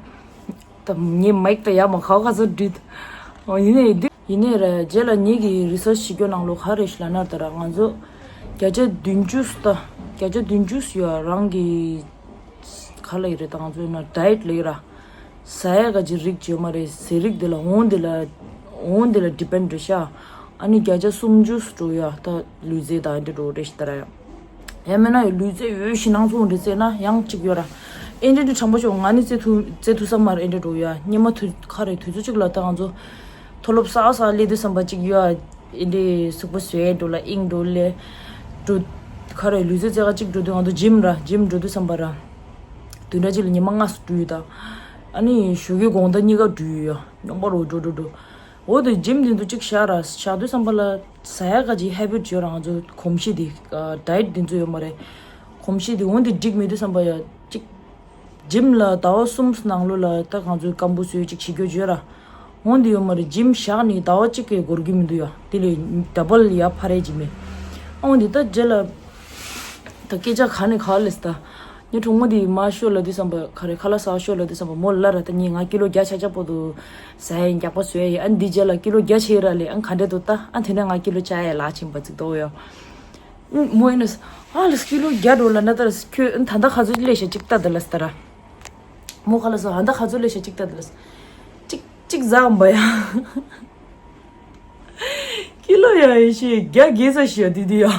ད་ངའི་མའིག་ད་ཡ་མ་ཁ་ཁ་ཚོ་འདྲུད། ཡིན་ནའི་འདི་ཡིན་ནའི་ར་རྗེས་ལ་ངེད་ཀྱི་རི་སར་ཆི་བྱེད་རྒྱུ་ནང་ལོ་ག་རེ་ཞིག་ལ་ན་ད་ར་ང་ཚོ་བརྒྱ་ཆ་བདུན་ཅུ་ད་བརྒྱ་ཆ་བདུན་ཅུ་ཡ་རང་གི་ག་ལ་ཡི་རེད་ད་ང་ཚོ་ཡིན་ན་ཌའེ་ཊི་ལ་ཡི་ར། ཟ་ཡ་ག་ཅི་རིགས་བྱེད་མ་རེད་ཟས་རིགས་དེ་ལ་འོང་དེ་ལ་འོང་དེ་ལ་ཌི་པེན་ཌི་རེད་ཤག་ཨ་ནི་བརྒྱ་ཆ་སུམ་ཅུ་འགྲོ་ཡ་ད་ལུས་རྩལ་དང་འདི་འགྲོ་རེད་ཤི་ད་ར་ཡ། ཡང་མིན་ན་ཡང་ལུས་རྩལ་ཡོད་ཞི་སྣང་ཚོགས་འདི་རྩེ་ན་ཡང་གཅིག་ཡོད་ར། ཨེ་འདྲ་འདྲ་དྲང་པོ་ཤོག་ང་ནི་རྩེ་ཐུ་རྩེ་ཐུ་ས་མར་ཨེ་འདྲ་འགྲོ་ཡ་སྙེ་མ་ཐུ་ཁ་རེ་དུས་ཚོད་གཅིག་ལ་ད་ང་ཚོ་མཐོ་སློབ་ས་ས་ལས་དུས་བསམ་པ་གཅིག་ཡོད་ཨེ་འདྲ་སུག་པོ་བཟོས་འགྲོ་ལ་ཨིང་འགྲོ་ལས་འགྲོ་ཁ་རེ་ལུས་རྩལ་རྩེ་ག་གཅིག་འགྲོ་དུས་ང་ཚོ་ཇིམ་ར་ཇིམ་འགྲོ་དུས་བསམ་པ་ར། དུས་འདྲ་གཅིག་ལ་ཉི་མ་ལྔ་སུ་འགྲོ་ཡོད་ད། ཨ་ནི་ཞོགས་ཀའི་དགོང་དག་གཉིས་ཀ་འགྲོ་ཡོད་ཡ་ཉོང་པ་རོ་འགྲོ་འགྲོ་འགྲོ། འོ་དེ་ཇིམ་དེ་ཚོ་གཅིག་བཞག་ར་བཞག་དུས་བསམ་པ་ལ་ཟ་ཡ་ག་ཅིག་ཧེ་བིཊ་ཡོད་ར་ང་ཚོ་གོམས་གཤིས་དེ་ཌའེ་ཊི་དེ་ཚོ་ཡོད་མ་རེད། གོམས་གཤིས་དེ་འོ་དེ་འགྲིག་མེད་དུས་བསམ་པ་ཡ་གཅིག་ཇིམ་ལ་ཟླ་བ་གསུམ་ནང་ལོ་ལ་ད་ང་ཚོའི་སྐམ་པོ་སོས་གཅིག་བྱེད་རྒྱུ་ཡོད་ར། འོ་དེ་ཡོད་མ་རེད་ཇིམ་བཞག་ནས་ཟླ་བ་གཅིག་གི་འགོར་གི་མི་འདུག་ཡ་དེ་ལས་ཌ་བལ་ཡ་འཕར་རེ་ཇིམ་མེད། འོ་དེ་ད་རྗེས་ལ་ད་སྐད་ཆ་ག་ནས་ག་ལས་ད། ངའི་གྲོགས་མོ་དེ་མ་ཤོ་ལ་དུས་བསམ་པ་ག་རེ་ཁ་ལག་ཟ་ཤོ་ལ་དུས་བསམ་པ་མོ་ལ་ར་ད་ཉིན་ང་ཀི་ལོ་བརྒྱ་ཆ་ཆ་པོ་དུ་ཟ་ཡ་ཡིན། རྒྱགས་པ་བཟོ་ཡ་ཡིན། ཨ་འདི་རྗེས་ལ་ཀི་ལོ་བརྒྱ་ཆེ་ར་ལས་ཨ་ག་འདྲས་དུ་ད་ཨ་དེ་ནས་ང་ཀི་ལོ་བཅག་ཡ་ལ་ཕྱིན་པ་ཙིག་དོ་ཡ། མོ་ཡིན་ན་ཨ་ལ་ཀི་ལོ་བརྒྱ་འགྲོ་ལ་ན་ད་ར་ཁྱོད་ཨ་ད་ད་ག་ཚོད་ལས་ཤ་གཅིག་ལྟ་ད་ལ་ས་ད་ར། མོ་ཁ་ལ་ས་ཨ་ད་ག་ཚོད་ལས་ཤ་གཅིག་ལྟ་ད་ལ་ས། གཅིག་གཅིག་ཟ་འམ་པ་ཡ། ཀི་ལོ་ཡ་ཡེ་ཤེས་བརྒྱ་བརྒྱད་ས་ཤི་ཡ་དུས་དུས་ཡ།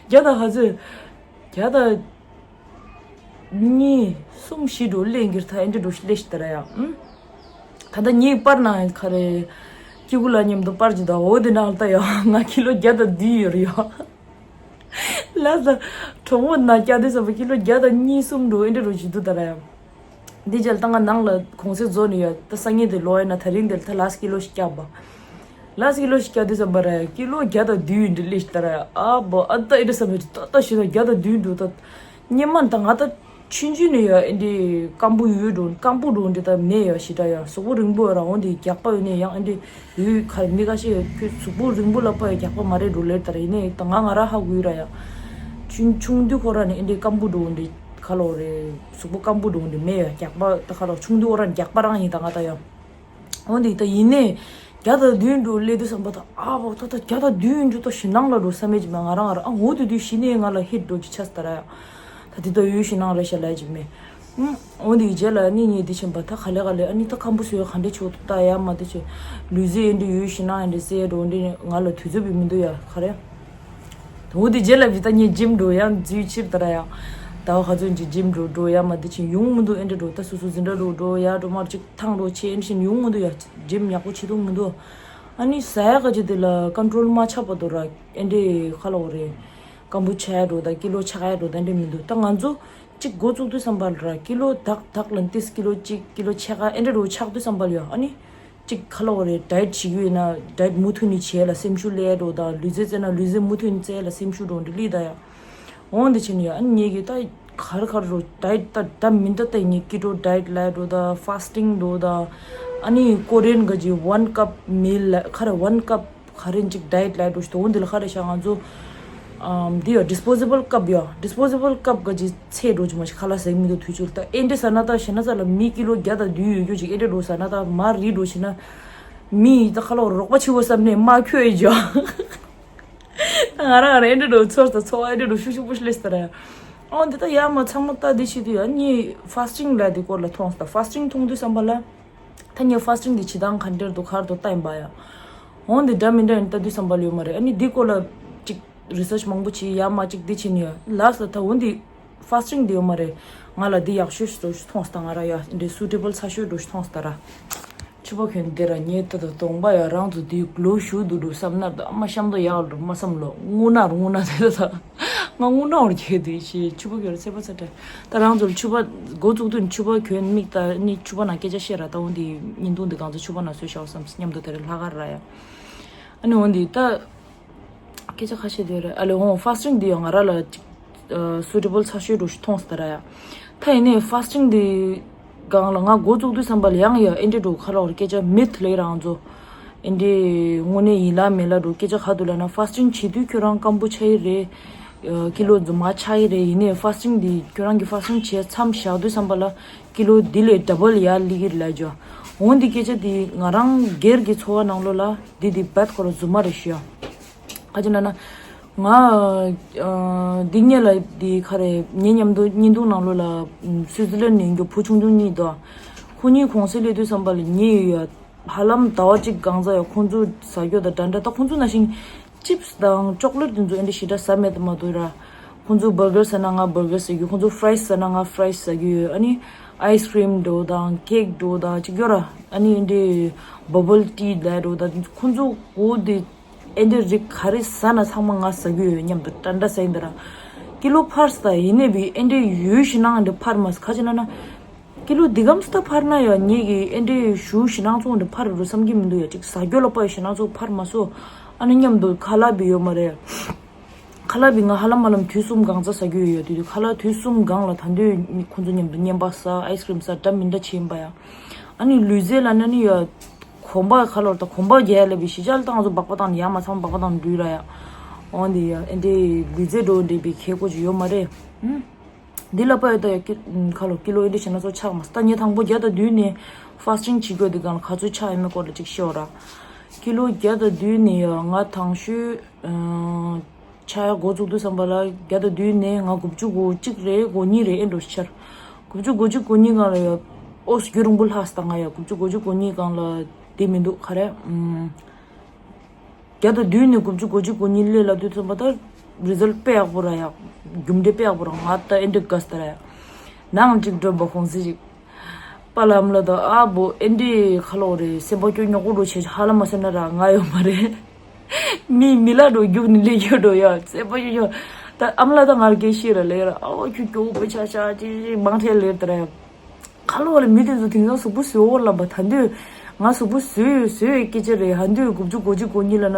བརྒྱ་དང་ག་ཚོད། བརྒྱ་དང་གཉིས་གསུམ་བཞི་འགྲོ་ལེན་གྱི་ཐ་ཨེ་འདྲ་འགྲོ་ལེ་ཤི་ད་ར་ཡ། ཨུམ། ད་ལྟ་ངའི་པར་ན་ག་རེ། སྐྱེ་དགུ་ལ་མཉམ་དུ་པར་ཅི་ད་འོ་དེ་ནང་ལ་ད་ཡ་ང་ཀི་ལོ་བརྒྱ་དང་བདུན་ཡོད་རེད་ཡ། ལ་ས་གྲོགས་མོ་ན་སྐྱ་དུས་ས་བ་ཀི་ལོ་བརྒྱ་དང་གཉིས་གསུམ་འགྲོ་ཨེ་འདྲ་འགྲོ་ཅི་འདུག་ད་ར་ཡ། འདི་རྗེས་ལ་ད་ང་ནང་ལ་གུང་སེང་རྫོགས་ནས་ཡ་ད་སང་ཉིན་དེ་ལོ་ཡ་ན་ད་རིང་དེ་ལ་ད་ལ་ས་ཀི་ལོ་ཞིག་བརྒྱབ་པ། ལ་ས་ཀི་ལོ་ཞིག་བརྒྱབ་དུས་ཙམ་པ་ར་ཀི་ལོ་བརྒྱ་དང་བདུན་འདྲ་ལེ་ཤི་ད་ར་ཡ། ཨ་བོ་ཨ་ད་ཨེ་འདྲ་བསམ་མེད་ད་ད་ཞུ་ན་བརྒྱ་དང་བདུན་འགྲོ་ད། སྙེ་མ་ད་ང་ད་ཆུང་ཆུང་ནས་ཡ་ཨེ་འདྲ་སྐམ་པོ་ཡོད་འགྲོ་སྐམ་པོ་འགྲོ་འདྲ་ད་མེད་ཡ་ཞི་དྲ་ཡ་གཟུགས་པོ་རིང་པོ་ཡ་ར་འོང་དེ་རྒྱགས་པ་ཡོད་ནས་ཡང་ཨེ་འདྲ་ཡོད་ཁ་མི་ཁ་ཤས་ཁྱོད་གཟུགས་པོ་རིང་པོ་ལ་པ་ཡ་རྒྱགས་པ་མ་རེད་འགྲོ་ལེ་ད་ར་ཡིན་ནས་ད་ང་ང་ར་ཧ་གོ་ཡོད་ར་ཡ། ཆུང་ཆུང་དུས་ཁོ་ར་ནས་ཨེ་འདྲ་སྐམ་པོ་འགྲོ་འདྲ་ཁ་ལོ་རེད་གཟུགས་པོ་སྐམ་པོ་འགྲོ་འདྲ་མེད་ཡ་རྒྱགས་པ་ད་ཁ་ལོ་ཆུང་དུས་ཁོ་ར་ནས་རྒྱགས་པ་རང་ཡིན་ད་ང་ད་ཡ། འོ་འདི་ད་ཡིན་ནས་བརྒྱ་དང་བདུན་འགྲོ་སླེབས་དུས་བསམ་པ་ད་ཨ་བོ་ད་ད་བརྒྱ་དང་བདུན་འགྲོ་ད་ཞེད་སྣང་ལ་འགྲོ་བསམ་མེད་ཅིག་མ་ང་རང་ང་རང་ཨ་འོ་དུས་དུས་ཤི་ནས་ང་ལ་ཧིད་འགྲོ་ཅིག་ཆགས་ད་ར་ཡ། ད་དེ་ད་ཡོད་ཞེད་སྣང་རེད་ཤག་ལས་ཅིག་མེད། ཨུམ། འོ་འདི་རྗེས་ལ་ནི་ངས་འདི་ཕྱིན་པ་ད་ག་ལེ་ག་ལེ་ཨ་ནི་ད་ཁམ་བུ་སུ་ཡོད་ག་འདྲས་ཆོག་ད་ཡ་མ་དེ་ཆེ། ལུས་རྩལ་ཨེ་འདྲ་ཡོད་ཞེད་སྣང་ཨེ་འདྲ་སེ་འགྲོ་འདི་ནི་ང་ལ་དུས་ཚོད་བི་མི་འདུག་ཡ་ག་རེ། འོ་དེ་རྗེས་ལ་བི་ད་ངས་ཇིམ་འགྲོ་ཡང་འཛུལ་ཕྱིར་ད་ར་ཡ། ད་བ་ག་ཚོད་ཅིག་ཇིམ་འགྲོ་འགྲོ་ཡ་མ་དེ་ཕྱིན་ཡོང་མི་འདུག་ཨེ་འདྲ་འགྲོ་ད་སོ་སོ་འཛིན་གྲྭ་འགྲོ་འགྲོ་ཡ་འགྲོ་མར་ཅིག་ཐང་འགྲོ་ཆེ་ཨེ་འདྲ་ཕྱིན་ཡོང་མི་འདུག་ཡ། ཇིམ་ཡག་པོ་བྱེད་ཐུབ་མི་འདུག་ཨ་ནི་ཟ་ཡ་ག་ཅིག་དེ་ལ་ཀོན་ཊོལ་མ་ཆགས་པ་འདུག་ར་ཨེ་འདྲ་ཁ་ལོ་རེད། སྐམ་པོ་ཆགས་ཡ་འགྲོ་ད་ཀི་ལོ་ཆགས་ཡ་འགྲོ་ད་ཨེ་འདྲ་མི་འདུག་ད་ང་ཚོ་གཅིག་འགོ་བཙུགས་དུས་བསམ་པ་ལ་ར་ཀི་ལོ་དག་དག་ལ་ཏིས་ཀི་ལོ་གཅིག་ཀི་ལོ་ཕྱེད་ཀ་ཨེ་འདྲ་འགྲོ་ཆགས་དུས་བསམ་པ་ལ་ཡ་ཨ་ནི། གཅིག་ཁ་ལོ་རེ་ཌའེ་ཊི་བྱེད་ཀྱི་ཡོད་ན་ཌའེ་ཊི་མུ་མཐུད་ནས་བྱས་ལ་སེམས་ཤུགས་སླེབས་འགྲོ་དང་ལུས་རྩལ་རྩེ་ན་ལུས་རྩལ་མུ་མཐུད་ནས་རྩེ་ལ་སེམས་ཤུགས་འགྲོ་འདི་ལི་ད་ཡ། འོང་འདི་ཕྱིན་ཡ་ཨ་ནི་ངེད་ཀྱི་ད་གར་གར་རོ་ཌའེ་ཊི་ད་ད་མི་འདའ་ད་ངེད་ཀི་ཊོ་ཌའེ་ཊི་ལ་འགྲོ་ད་ཕཱ་སི་ཊིང་འགྲོ་ད་ཨ་ནི་ཀོ་རི་ཡན་ག་ཇི་ཝན་ཀབ་མིལ་ལ་ཁ་རེ་ཝན་ཀབ་ག་རེ་གཅིག་ཌའེ་ཊི་ལ་འགྲོ་ཞིག་འོང་འདི་ལ་ཁ་རེ་ཤ་ང་ཚོ་ཨམ་འདི་ཡ་ཌིས་པོ་ཟི་བལ་ཀབ་ཡ་ཌིས་པོ་ཟི་བལ་ཀབ་ག་ཇི་ཚེ་འགྲོ་ཅིག་མ་ཞིག་ཁ་ལ་ཟེག་མི་འདུག་དུས་ཚོད་ད་ཨེ་འདྲ་ཟ་ན་ད་ཞེ་ན་ཟ་ལ་མི་ཀི་ལོ་བརྒྱ་དང་བདུན་ཡོད་རྒྱུ་ཅིག་ཨེ་འདྲ་འགྲོ་ཟ་ན་ད་མ་རི་འགྲོ་ཞེ་ན། མི་ཡིས་ད་ཁ་ལོ་རོགས་པ་བྱེད་འོ་བསམ་ནས་མ་ཁྱོད་ཨེ་འཇོག་ང་རང་རེ་འདྲ་འགྲོ་ཚོར་ད་ཚོ་ཨེ་འདྲ་འགྲོ་ཤུ་ཤུ་པུ་ཤུ་ལེས་ད་ར། ཨོ་འདི་ད་ཡ་མ་ཚང་མ་ད་འདི་བྱེད་དུས་ཡ་ནི་ཕཱ་སི་ཊིང་ལ་འདི་སྐོར་ལ་མཐོང་ད་ཕཱ་སི་ཊིང་མཐོང་དུས་བསམ་པ་ལ། ད་ངས་ཕཱ་སི་ཊིང་འདི་བྱེད་སྟངས་ག་འདྲ་འདུག་ག་རེ་འདུག་ལྟ་ཡིན་པ་ཡ། འོ་འདི་འདྲ་མི་འདྲ་ཡིན་ལྟ་དུས་བསམ་པ་ལ་ཡོད་མ་རེད་ཨ་ནི་འདི་སྐོར་ལ་ཅིག་རི་སར་ཆི་མང་པོ་བྱེད་ཡ་མ་ཅིག་འདི་བྱེད་ནི་ཡ་ལགས་ད་འོ་འདི་ཕཱ་སི་ཊིང་འདི་ཡོད་མ་རེད། ང་ལ་འདི་ཡག་ཤོས་ཤིག་འདྲ་ཞིག་མཐོང་སྟེ་ང་ར་ཡ་འདི་སུ་ཊེ་བལ་ཚ་ཤོས་འདྲ་ཞིག་མཐོང་སྟེ་ར། ཕྱུ་པ་གྱོན་འདི་ར་ཉེ་ད་ད་གདོང་པ་ཡ་རང་ཚོ་འདི་གློ་ཞུ་འདུག་འདུག་བསམ་ན་ད་ཨ་མ་གཤམ་དུ་ཡག་འགྲོ་མ་བསམ་ལོ་དངུལ་ནག་དངུལ་ནག་དེ་ད་ད་ང་དངུལ་ནག་བར་གྱེས་འདུག་ཞེས་ཕྱུ་པ་གྱོན་ར་ཚེ་པ་ཚ་དྲན་ད་རང་ཚོ་ཕྱུ་པ་འགོ་བཙུགས་དུས་ཕྱུ་པ་གྱོན་མིག་ད་ནི་ཕྱུ་པ་ནང་སྐད་ཆ་བཤད་ར་ད་འོ་འདི་ཉིན་ཐུང་འདི་གང་ཚོ་ཕྱུ་པ་ནང་བཟོས་བཞག་བསམ་སྙམ་དུ་དེ་རིང་ལྷག་གར་ར་ཡ། ཨ་ནི་འོ་འདི་ད། སྐད་ཆ་ཁ་ཤས་དེ་རེད་ཨ་ལེ་འོང་ཕཱ་སི་ཊིང་འདི་ཡང་ང་ར་ལ་ཅིག་སུ་ཊེ་བལ་ཚ་ཤོས་འགྲོ་ཞིག་མཐོང་སྟེ་ར་ཡ། ད་ཡིན་ནའི་ཕཱ་སི་ཊིང་འདི་སྒང་ལ་ང་འགོ་བཙུགས་དུས་བསམ་པ་ལ་ཡང་ཡ་ཨེ་འདྲས་འགྲོ་ཁ་ལོ་སྐད་ཆ་མི་ཐ་ལེ་རང་ཚོ་ཨེ་འདྲས་དངོས་གནས་ཡིན་ལ་མེད་ལ་འགྲོ་སྐད་ཆ་ག་འདུག་ལབ་ན་ཕཱ་སི་ཊིང་བྱེད་དུས་ཁྱོད་རང་སྐམ་པོ་ཆགས་ཀྱི་རེད། ཀི་ལོ་རྫུན་མ་ཆགས་ཀྱི་རེད་ཡིན་ནའི་ཕཱ་སི་ཊིང་འདི་ཁྱོད་རང་གི་ཕཱ་སི་ཊིང་བྱས་མཚམས་བཞག་དུས་བསམ་པ་ལ་ཀི་ལོ་འདི་ལས་ཌ་བལ་ཡར་སླེབས་ཀྱི་རེད་ལབ་ཅོ། འོ་འདི་སྐད་ཆ་འདི་ང་རང་སྒེར་གྱི་འཚོ་བ་ནང་ལོགས་ལ་འདི་འདི་རྦད་ཁོ་རང་རྫུན་མ་རེད་ཤི་ཡ། ག་ཅི་ན་ན། ང་། འདི་སྔོན་ལ་འདི་ག་རེ་ངའི་མཉམ་དུ་བརྙན་ཐུང་ནང་ལོགས་ལ་སུའི་ཙི་ལན་ནས་ཡོང་རྒྱུ་བུ་ཆུང་ཆུང་གཉིས་དང་། ཁོ་གཉིས་གུང་སེང་སླེབས་དུས་བསམ་པ་ལ་ངའི་ཡ། ཧ་ལམ་ཟླ་བ་གཅིག་གང་ཚ་ཡ་ཁོང་ཚོ་ཟ་རྒྱུ་དང་འདྲ་འདྲ་ད་ཁོང་ཚོ་ནང་བཞིན་ཅིབ་སི་དང་ཅོག་ལེཊ་དེ་ཚོ་ཨེ་འདྲ་ཞེ་དྲག་ཟ་མེད་དུ་མ་འདུག་ར། ཁོང་ཚོ་བར་གར་ཟ་ན་ང་བར་གར་ཟ་རྒྱུ་ཁོང་ཚོ་ཕ་རའི་སི་ཟ་ན་ང་ཕ་རའི་སི་ཟ་རྒྱུ་ཡོད་ཨ་ནི་ཨའི་སི་ཀི་རིམ་འགྲོ་དང་ཀེག་འགྲོ་དང་ཅིག་ཡོད་ར་ཨ་ནི་ཨེ་འདྲ་བ་བལ་ཊི་ལ་འགྲོ་དང་ཁོང་ཚོ་གོ་དེ། ཨེ་འདྲའི་རིགས་ག་རེ་ཟ་ན་ཚང་མ་ང་ཟ་རྒྱུ་ཡོད་སྙམ་དུ་ཏན་ཏན་ཟ་ཡིན་འདི་ར། ཀི་ལོ་ཕར་ཟ་ཡིན་ནས་བི་ཨེ་འདྲའི་ཡོད་ཞེ་ན་འདི་ཕར་མ་ཟ་ག་ཅི་ན་ན། ཀི་ལོ་འདི་གམ་སྟ་ཕར་ན་ཡང་ངེད་ཀྱི་ཨེ་འདྲའི་ཞུ་ཞེ་ན་ཚོགས་འདི་ཕར་རུ་བསམ་གྱི་མི་འདུག་ཡ་ཅིག་ཟ་རྒྱུ་ལ་པ་ཡོད་ཞེ་ན་ཚོགས་ཕར་མ་སོ། ཨ་ནི་མཉམ་དུ་ཁ་ལག་བི་ཡོད་མ་རེད། ཁ་ལག་བི་ང་ཧ་ལམ་མ་ལམ་དུས་གསུམ་གང་ཚ་ཟ་རྒྱུ་ཡོད་ཡ་དུས་དུས་ཁ་ལག་དུས་གསུམ་གང་ལ་ད་འདོད་ཁོང་ཚོ་མཉམ་དུ་བརྙན་པ་ཟ་ཨའི་སི་ཀི་རིམ་ཟ་འདྲ་མི་འདྲ་བྱེད་ཡིན་པ་ཡ། ཨ་ནི་ལུས་རྩལ་ལ་ན་ནི་ཡ། གོམ་པ་ཁ་ལོར་དང་གོམ་པ་རྒྱག་ལ་བི་ཞི་ཅལ་དང་ཚོ་སྦག་པ་དང་ཡ་མ་ཚང་སྦག་པ་དང་འདུས་ར་ཡ། འོན་ཏེ་ཡ་ཨེ་འདྲའི་ལུས་རྩལ་འགྲོ་འདྲེ་བི་ཁེ་ཀོ་ཅི་ཡོད་མ་རེད། ཨུམ། འདི་ལ་པ་ཡོད་ད་ཡ་ཀི་ཁ་ལོ་ཀི་ལོ་ཨེ་འདྲ་བྱས་ན་སོ་ཆགས་མ་སོང་། ད་ངས་དང་པོ་བརྒྱ་དང་བདུན་ནས་ཧྥ་སི་ཊིང་བྱེད་དགོས་དེ་གང་ལ་ག་ཚོད་ཆགས་ཡོད་མེད་སྐོར་ལ་ཅིག་ཤོད་ར། ཀི་ལོ་བརྒྱ་དང་བདུན་ནས་ཡ་ང་དང་ཤོས་ཆགས་ཡ་འགོ་བཙུགས་དུས་ཙམ་པ་ལ་བརྒྱ་དང་བདུན་ནས་ང་དགུ་བཅུ་གོ་གཅིག་རེད་གོ་གཉིས་རེད་ཨེ་འགྲོ་ཤར། དགུ་བཅུ་གོ་གཅིག་གོ་གཉིས་སྒང་ལ་ཡ་ཨོ་སི་རྒྱུན་རིང་པོ་ལྷག་སྟ་ང་ཡ་དགུ་བཅུ་གོ་གཅིག་གོ་གཉིས་སྒང་ལ་དེ་མི་འདུག་ག་རེ། བརྒྱ་དང་བདུན་ནས་དགུ་བཅུ་གོ་གཅིག་གོ་གཉིས་སླེབས་ལབ་དུས་ཙམ་པ་ད་རི་ཛལ་དཔེ་ཡག་པོ་ར་ཡ། རྒྱུ་འབྲས་དཔེ་ཡག་པོ་ར་ང་ད་ཨེ་འདྲ་དགའ་སྟ་ར་ཡ། ནང་གཅིག་འགྲོ་བ་ཁོང་ཚེ་ཅིག་པ་ལམ་ལ་ད་ཨ་བོ་ཨེ་འདྲའི་ཁ་ལོ་རེད་སེམས་པ་སྐྱོ་ཉོག་པོ་འགྲོ་བྱེད་ཧ་ལམ་མ་སེམས་ན་ར་ང་ཡོད་མ་རེད། མི་མི་ལ་འགྲོ་རྒྱུག་ནི་ལས་རྒྱུ་འགྲོ་ཡ་སེམས་པ་སྐྱོ་ཉོག་ད་ཨམ་ལ་ད་ང་ར་སྐད་ཤེས་ར་ལས་ར་ཨ་བོ་ཁྱོད་སྐྱོ་བོ་དཔེ་ཆ་ཆ་ཅི་ཅི་མང་ཁྲེལ་ལེར་ད་ར་ཡ། ཁ་ལོ་བ་ལ་མི་དེ་ཚོ་དེང་སང་གཟུགས་པོ་བཟོས་འོ་ལབ་པ་ད་འདོད་ང་གཟུགས་པོ་བཟོས་ཡོད་བཟོས་ཡོད་སྐད་ཆ་རེད་ཧ་འདོད་དགུ་བཅུ་གོ་གཅིག་གོ་གཉིས་ལ་ན་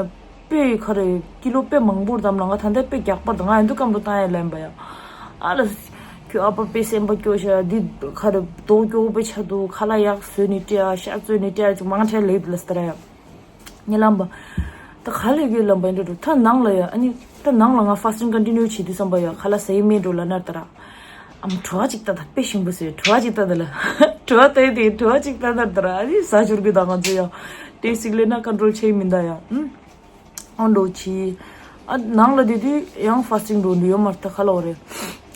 དཔེ་ཁ་རེད་ཀི་ལོ་དཔེ་མང་པོར་བསྡམས་ལ་ང་ད་ལྟ་དཔེ་རྒྱག་པར་དང་ང་ཡང་འདུག་སྐམ་པོ་བཏང་ཡ་ལན་པ་ཡ་ཨ་ལ་ཁྱོད་ཨ་ཕ་དཔེ་སེམས་པ་སྐྱོ་ཤ་འདི་ཁ་རེད་རྡོ་སྐྱོ་བོ་དཔེ་ཆ་འདུག་ཁ་ལག་ཡག་བཟོས་ནས་སྤྲད་ཨ་ཤ་བཙོས་ནས་སྤྲད་ཨ་ཅིག་མང་ཆེ་ལེབ་ལ་སྟ་ར་ཡ། ཉེ་ལམ་པ། ད་ག་ལས་ཀྱི་ལམ་པ་ཨེ་འགྲོ་འགྲོ་ད་ནང་ལ་ཡ་ཨ་ནི་ད་ནང་ལ་ང་ཧྥ་སི་ཊིང་ཀོན་ཊི་ནིའུ་བྱེད་དུས་ཙམ་པ་ཡ་ཁ་ལག་ཟ་ཡི་མེད་འགྲོ་ལ་ནར་ད་ར། ཨམ་བྲོ་བ་ཅིག་ལྟ་ད་དཔེ་ཞིམ་པོ་ཟོས་བྲོ་བ་ཅིག་ལྟ་ད་ལ། བྲོ་བ་ལྟ་ཡི་དེ་བྲོ་བ་ཅིག་ལྟ་ནར་ད་ར་ཨ་ནི་ཟ་ཞོར་གི་ད་ང་ཚོ་ཡ། ཏེ་སིག་ལེ་ན་ཀོན་ཊོལ་བྱེད་མི་འདའ་ཡ། ཨུམ། ཨོ་འགྲོ་ཆི། ཨ་ནང་ལ་དེ་དུས་ཡང་ཧྥ་སི་ཊིང་འགྲོ་འདུག་ཡོད་མ་རེད་ད་ཁ་ལག་འོ་རེད།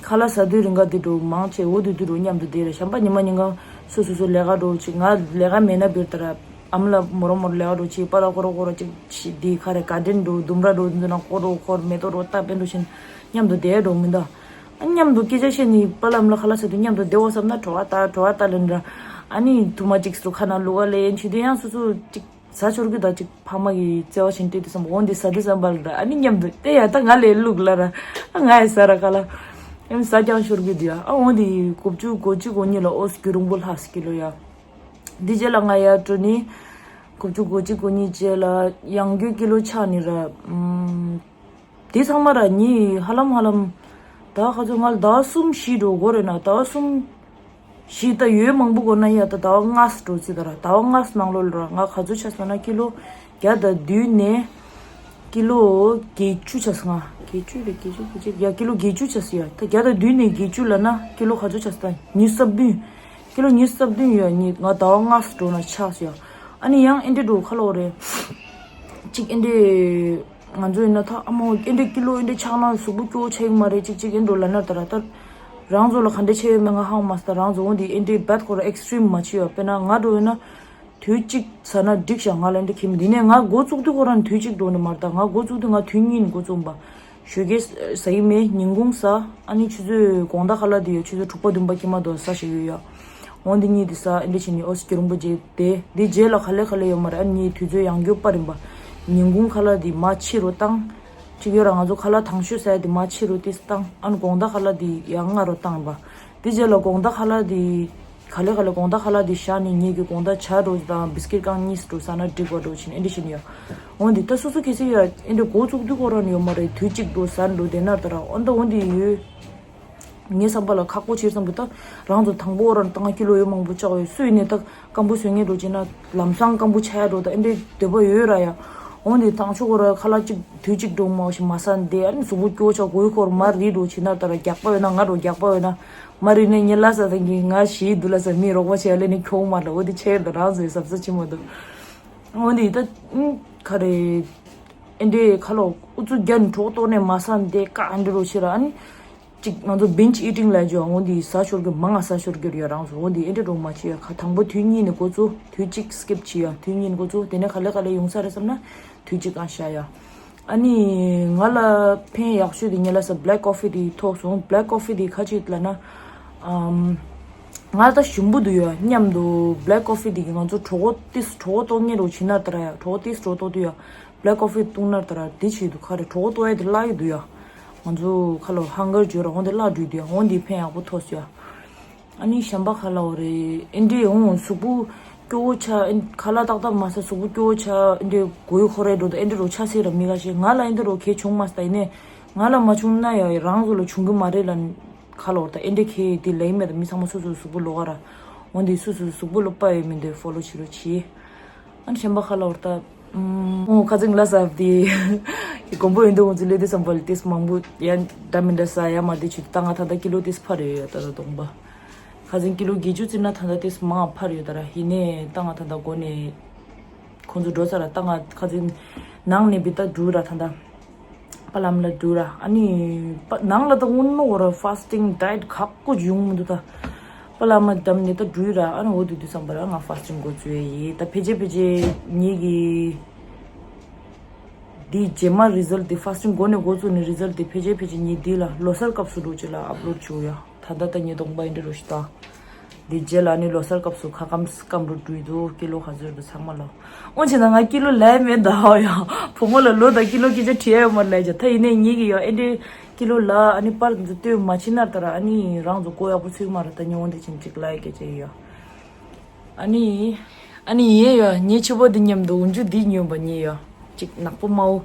ཁ་ལག་ཟ་དུས་རིང་ག་དེ་འགྲོ་མང་ཆེ་འོ་དུ་དུ་འགྲོ་མཉམ་དུ་བསྡད་རེད་བྱམས་པ་ཉི་མ་ཉིན་གང་སོ་སོ་སོ་ལས་ཀ་འགྲོ་ཆི་ང་ལས་ཀ་མེད་ན་བིར་ད་ར་ཨམ་ལ་མོ་རོ་མོ་རོ་ལས་ཀ་འགྲོ་ཆི་པ་ལ་ཁོ་རོ་ཁོ་རོ་ཅིག་ཆི་དེ་ཁ་རེ་ག་དྲན་འགྲོ་ལྡུམ་ར་འགྲོ་དུ་འདུ་ན་ཁོ་རོ་ཁོ་རོ་མེ་ཏོག་རོ་ཏ་པན་འགྲོ་ཆེན་མཉམ་དུ་བསྡད་འགྲོ་མི་འདའ། ཨ་མཉམ་དུ་སྐད་ཆ་བཤད་ནི་པ་ལ་ཨམ་ལ་ཁ་ལག་ཟ་དུས་མཉམ་དུ་བསྡད་འོ་བསམ་ན་བྲོ་བ་ལྟ་བྲོ་བ་ལྟ་ལེན་ར་ཨ་ནི་ཐུ་མ་ཅིག་སུ་ཁ་ན་ལུ་ག་ལེན་ཆི་དེ་ཡང་སོ་སོ་ཅིག་ཟ་ཆོར་གི་ད་ཅིག་ཕ་མ་གི་བརྩེ་བ་བཞིན་སྤྲད་དུས་སམ་འོང་འདི་ཟ་དུས་སམ་པ་ལ་ཨ་ནི་མཉམ་དུ་ལྟེ་ཡ་ད་ང་ལས་ལུག་ལ་ར་ཨ་ང་ཡི་ཟ་ར་ག་ལ་ཨ་ནི་ཟ་ཀྱང་ཤོར་གི་འདི་ཡ་ཨ་འོང་འདི་དགུ་བཅུ་གོ་གཅིག་གོ་གཉིས་ལ་ཨོ་སི་རུང་པོ་ལྷག་སི་ཀི་ལོ་ཡ། འདི་རྗེས་ལ་ང་ཡ་འགྲོ་ནི་དགུ་བཅུ་གོ་གཅིག་གོ་གཉིས་རྗེས་ལ་ཡང་རྒྱུ་ཀི་ལོ་ཆག་ནི་ར་ཨུམ། དེ་ཚང་མ་ར་ཉི་ཧ་ལམ་ཧ་ལམ། ད་ག་ཚོད་ང་ལ་ཟླ་བ་གསུམ་བཞི་འགྲོ་དགོས་རེད་ན་ཟླ་བ་གསུམ་བཞི་ད་ཡོད་མང་པོ་དགོས་ན་ཡ་ད་ཟླ་བ་ལྔ་ཙམ་འགྲོ་ཚེ་ད་ར་ཟླ་བ་ལྔ་ཙམ་ནང་ལོགས་ལ་ར་ང་ག་ཚོད་ཆགས་སོང་ན་ཀི་ལོ་བརྒྱ་དང་བདུན་ནས་ཀི་ལོ་བརྒྱད་ཅུ་ཆགས་སོང་ང་བརྒྱད་ཅུ་རེད་བརྒྱད་ཅུ་བརྒྱད་ཅུ་ཡ་ཀི་ལོ་བརྒྱད་ཅུ་ཆགས་སོང་ཡ་ད་བརྒྱ་དང་བདུན་ནས་བརྒྱད་ཅུ་ལ་ན་ཀི་ལོ་ག་ཚོད་ཆགས་སོང་ད་ཉི་ཤུ་རྩ་བདུན། ཀི་ལོ་ཉི་ཤུ་རྩ་བདུན་ཡོད་ཉི་ང་ཟླ་བ་ལྔ་ཙམ་འགྲོ་ན་ཆགས་སོང་ཡ། ཨ་ནི་ཡང་ཨེ་འདྲེ་འགྲོ་ཁ་ལོ་རེད། གཅིག་ཨེ་འདྲེ། ང་ཚོ་ཡིན་ན་ད་ཨ་མ་ཨེ་འདྲེ་ཀི་ལོ་ཨེ་འདྲེ་ཆགས་ན་གཟུགས་པོ་སྐྱོ་ཆགས་ཀྱི་མ་རེད་གཅིག་གཅིག་ཨེ་འགྲོ་ལབ་ན་ད་ར་ད། རང་ཚོ་ལ་ག་འདྲ་ཆགས་ཡོད་མེད་ང་ཧང་མ་སི་ད་རང་ཚོ་འོང་དེ་ཨེ་འདྲེ་བད་ཁོ་ར་ཨེག་སི་ཊྲིམ་མ་བྱེད་ཡོད་དཔེར་ན་ང་འགྲོ་ཡོད་ན། དུས་གཅིག་ཟ་ན་འགྲིག་ཤག་ང་ལ་ཨེ་འདྲེ་ཁྱིམ་འདི་ནས་ང་འགོ་བཙུགས་དུས་ཁོ་རང་དུས་གཅིག་འགྲོ་ནི་མ་རེད་ད་ང་འགོ་བཙུགས་དུས་ང་དུས་གཉིས་ནས་འགོ་བཙུགས་པ། ཞོགས་ཀས་ཟ་ཡི་མེད་ཉིན་གུང་ཟ། ཨ་ནི་ཆུ་ཚོད་དགོང་དག་ཁ་ལག་དེ་ཡོད་ཆུ་ཚོད་དྲུག་པ་བདུན་པ་ཀྱི་མ་གཏོགས་ཟ་ཞིག་ཡོད་ཡ། འོང་དེ་གཉིས་དེ་ཟ་ཨེ་འདྲ་བྱས་ནས་ཨོ་སི་ཀྱི་རུང་པོ་རྗེས་དེ་དེ་རྗེས་ལ་ག་ལེ་ག་ལེ་ཡོད་མ་རེད་ཨ་ནི་དུས་ཚོད་ཡང་འགྱོད་པ་རིམ་པ། ཉིན་གུང་ཁ་ལག་དེ་མ་ཕྱི་རུ་བཏང་། གཅིག་ཡོད་ར་ང་ཚོ་ཁ་ལག་དང་ཤོས་ཟ་ཡ་དེ་མ་ཕྱི་རུ་དེ་བཏང་ཨ་ནི་དགོང་དག་ཁ་ལག་དེ་ཡང་སྔ་རུ་བཏང་པ། དེ་རྗེས་ལ་དགོང་དག་ཁ་ལག་དེ། ག་ལེ་ག་ལེ་དགོང་དག་ཁ་ལག་དེ་བཞག་ནས་ངེད་ཀྱི་དགོང་དག་ཇ་འགྲོ་དང་བིས་ཀིར་རྐང་གཉིས་འགྲོ་ཟ་ན་འགྲིག་པ་འགྲོ་ཕྱིན་ཨེ་འདྲ་བྱེད་ནི་ཡ། འོན་ཏེ་ད་སོ་སོ་གལ་སྲིད་ཡ་ཨེ་འདྲ་འགོ་བཙུགས་དུས་ཁོ་རང་ནི་ཡོད་མ་རེད་དུས་གཅིག་འགྲོ་ཟ་འགྲོ་དེ་ན་ད་ར་འོན་ཏེ་འོན་ཏེ་ཡོད། ངའི་བསམ་པ་ལ་ཁག་པོ་ཆེ་བསམ་གི་ད་རང་ཚོ་དང་པོ་རང་ཏང་ཀི་ལོ་ཡོད་མང་པོ་ཆགས་ཡོད་སུ་ཡིན་ནས་ད་སྐམ་པོ་བཟོ་ངེས་འགྲོ་བྱེད་ན་ལམ་སང་སྐམ་པོ་ཆགས་ཡ་འགྲོ་ད་ཨེ་འདྲ་འདོད་པ་ཡོད་ར་ཡ། འོན་ཏེ་དང་ཆོ་ཁོ་ར་ཁ་ལག་གཅིག་དུས་གཅིག་འགྲོ་མ་ཞིག་མ་ཟ་འདི་ཨ་ནི་གཟུགས་པོ་སྐྱོ་ཆགས་གོས་ཁོར་མ་རི་འགྲོ་བྱེད་ན་ད་ར་རྒྱགས་པ་ཡོད་ན་ང་འགྲོ་རྒྱགས་པ་ཡོད་ན། མ་རེད་ནས་ཉེ་ལ་ས་དང་གི་ང་ཞིག་དུ་ལ་ས་མི་རོགས་པ་བྱས་ལས་ནི་ཁྱོང་མ་ལ་འོ་དེ་ཆེ་དུ་རང་ཚོའི་ཟབ་ས་ཆེ་མ་འདུག་འོ་འདི་ད་ཨུམ་ག་རེ། ཨེ་འདྲའི་ཁ་ལོ་ཨུ་ཚུགས་རྒྱ་ནི་གྲོགས་གཏོགས་ནས་མ་ས་འདི་ཀ་ཨེ་འདྲ་རོ་ཆེ་ར་ཨ་ནི། ཅིག་ང་ཚོ་བིན་ཇི་ཨི་ཊིང་ལ་འཇོག་འོ་འདི་ཟ་ཤོར་གི་མང་ང་ཟ་ཤོར་གི་ར་རང་ཚོ་འོ་འདི་ཨེ་འདྲ་རོ་མ་ཆེ་ཡ་ཁ་དང་པོ་དུས་གཉིས་ནས་འགོ་ཚུགས་དུས་གཅིག་སི་ཀིབ་བྱེད་ཡ་དུས་གཉིས་ནས་འགོ་ཚུགས་དེ་ནས་ག་ལེ་ག་ལེ་ཡོང་ས་རེད་བསམ་ན་དུས་གཅིག་ཨང་བཞག་ཡ། ཨ་ནི་ང་ལ་ཕན་ཡག་ཤོས་དེ་ཉེ་ལ་ས་black coffee དེ་ཐོག་སོང་། black coffee དེ་ཁ་ཅིག་ལ་ན་ཨམ། ང་ལ་ད་ཞིམ་པོ་འདུག་ཡ་མཉམ་དུ་black coffee དེ་གི་ང་ཚོ་གྲོད་ཁོག་ཏིས་གྲོད་ཁོག་ལྟོགས་ངེས་རོ་ཕྱིན་ན་ད་ར་ཡ་གྲོད་ཁོག་ཏིས་གྲོད་ཁོག་ལྟོགས་འདུག་ཡ། black coffee བཏུང་ན་ད་ར་དེ་བྱེད་འདུག་ཁ་རེ་གྲོད་ཁོག་ལྟོགས་ཡ་དེ་བརླག་གི་འདུག་ཡ། ང་ཚོ་ཁ་ལོ་hunger བརྗོད་ར་འོང་དེ་བརླག་འགྲོ་འདུག་ཡ་འོང་དེ་ཕན་ཡག་པོ་ཐོགས་སོ་ཡ། ཨ་ནི་གཞན་པ་ཁ་ལ་འོ་རེད་ཨེ་འདྲའི་འོང་གཟུགས་པོ་སྐྱོ་བོ་ཆ་ཨེ་ཁ་ལག་ཏག་ཏག་མ་ཟ་གཟུགས་པོ་སྐྱོ་བོ་ཆ་ཨེ་འདྲའི་གོས་ཁོ་རེ་འགྲོ་ད་ཨེ་འདྲའི་རོ་ཆ་སེ་ར་མི་ག་ཤེས་ང་ལ་ཨེ་འདྲ་རོ་ཁེ་བྱུང་མ་ཟ་ཡིན་ནས་ང་ལ་མ་བྱུང་ན་ཡ་རང་ཚོ་ལ་བྱུང་གི་མ་རེད་ལ་ཁ་ལ་འོ་ད་ཨེ་འདྲའི་ཁེ་དེ་ལེགས་མེད་ད་མི་ཚང་མ་སོ་སོའི་གཟུགས་པོ་ལོག་ག་ར་འོང་དེ་སོ་སོའི་གཟུགས་པོ་ལོག་པ་ཡོད་མི་འདོད་ཕོ་ལོ་བྱེད་རོ་བྱེད། ཨ་ནི་གཞན་པ་ཁ་ལ་འོ་ད། ཨོ་ཁ་ཚིག་ལ་ཟབ་དེ། གོམ་པོ་ཡིན་དུ་འོང་ཚུལ་ལས་དེ་བསམ་པ་ལ་དེ་མང་པོ་ཡང་འདྲ་མི་འདྲ་ཟ་ཡ་མ་དེ་ཆུ་ད་ང་ད་ལྟ་ཀི་ལོ་དེ་འཕར་ཡོད་ཡ། ད་ད་གདོང་པ་ཁ་ཚིག་ཀི་ལོ་བརྒྱད་ཅུ་ཙམ་ན་ད་ད་དེ་མང་འཕར་ཡོད་ད་ར། ཡིན་ནའི་ད་ང་ད་ད་གོ་ནས་ཁོང་ཚོ་འགྲོ་ས་ར། ད་ང་ཁ་ཚིག་ནང་ནས་བི་ད་འགྲུལ་ར་ད་ད། པ་ལམ་ལ་འགྲུལ་ར། ཨ་ནི་པ་ནང་ལ་ད་དངོས་གནས་འོ་ར་ཧྥ་སི་ཏིང་ཌའེ་ཊི་ཁག་པོ་ཡོང་མི་འདུག་ད། པ་ལམ་འགྲམ་ནས་ད་འགྲུལ་ར། ཨ་ནི་འོ་དུས་དུས་བསམ་པ་ར་ང་ཧྥ་སི་ཏིང་འགོ་བཙུགས་ཡ་ཡིན། ད་ཕལ་ཆེར་ཕལ་ཆེར་ངེད་ཀྱི་འདི་རྗེས་མ་རི་ཛལ་ཊི་འདི་ཧྥ་སི་ཏིང་འགོ་ནས་འགོ་བཙུགས་ནས་རི་ཛལ་ཊི་འདི་ཕལ་ཆེར་ཕལ་ཆེར་ངེད་འདི་ལ་ལོ་གསར་སྐབས་སུ་འགྲོ་ཅིག་ལ་ཨབ་ལོཌ་བྱུང་ཡ། ད་ད་ད་ངེད་གདོང་པ་ཡིན་འདྲ་རོ་ཞིག་ད། འདི་རྗེས་ལ་ནི་ལོ་གསར་སྐབས་སུ་ཁ་སྐམ་སྐམ་རུ་འགྲུལ་འདུག་ཀི་ལོ་ག་ཚོད་འདུག་ཚང་མ་ལོ། འོན་ཆེ་ན་ང་ཀི་ལོ་ལས་མེད་ད་ཧོ་ཡ། བུ་མོ་ལ་ལོ་དང་ཀི་ལོ་སྐད་ཆ་དྲི་ཡ་ཡོད་མ་རེད་ལས་ཀྱང་ད་ཡིན་ནའི་ངེད་ཀྱི་ཡ་ཨེ་འདྲའི་ཀི་ལོ་ལ་ཨ་ནི་པར་འདི་ལྟོས་མ་ཕྱིན་ན་ད་ར། ཨ་ནི་རང་ཚོ་ཀོ་ཡག་པོ་ཚུགས་མ་རེད། ད་ཉོ་འོང་དེ་ཕྱིན་ཅིག་ལ་ཡ་སྐད་ཆ་ཡོད་ཡ། ཨ་ནི། ཨ་ནི་ཡིན་ཡོད་ངའི་ཕྱུ་པ་འདི་མཉམ་དུ་འོན་ཆུ་འདི་ཉོས་པ་ཉེ་ཡོད་ཅིག་ནག་པོ་དམར་པོ།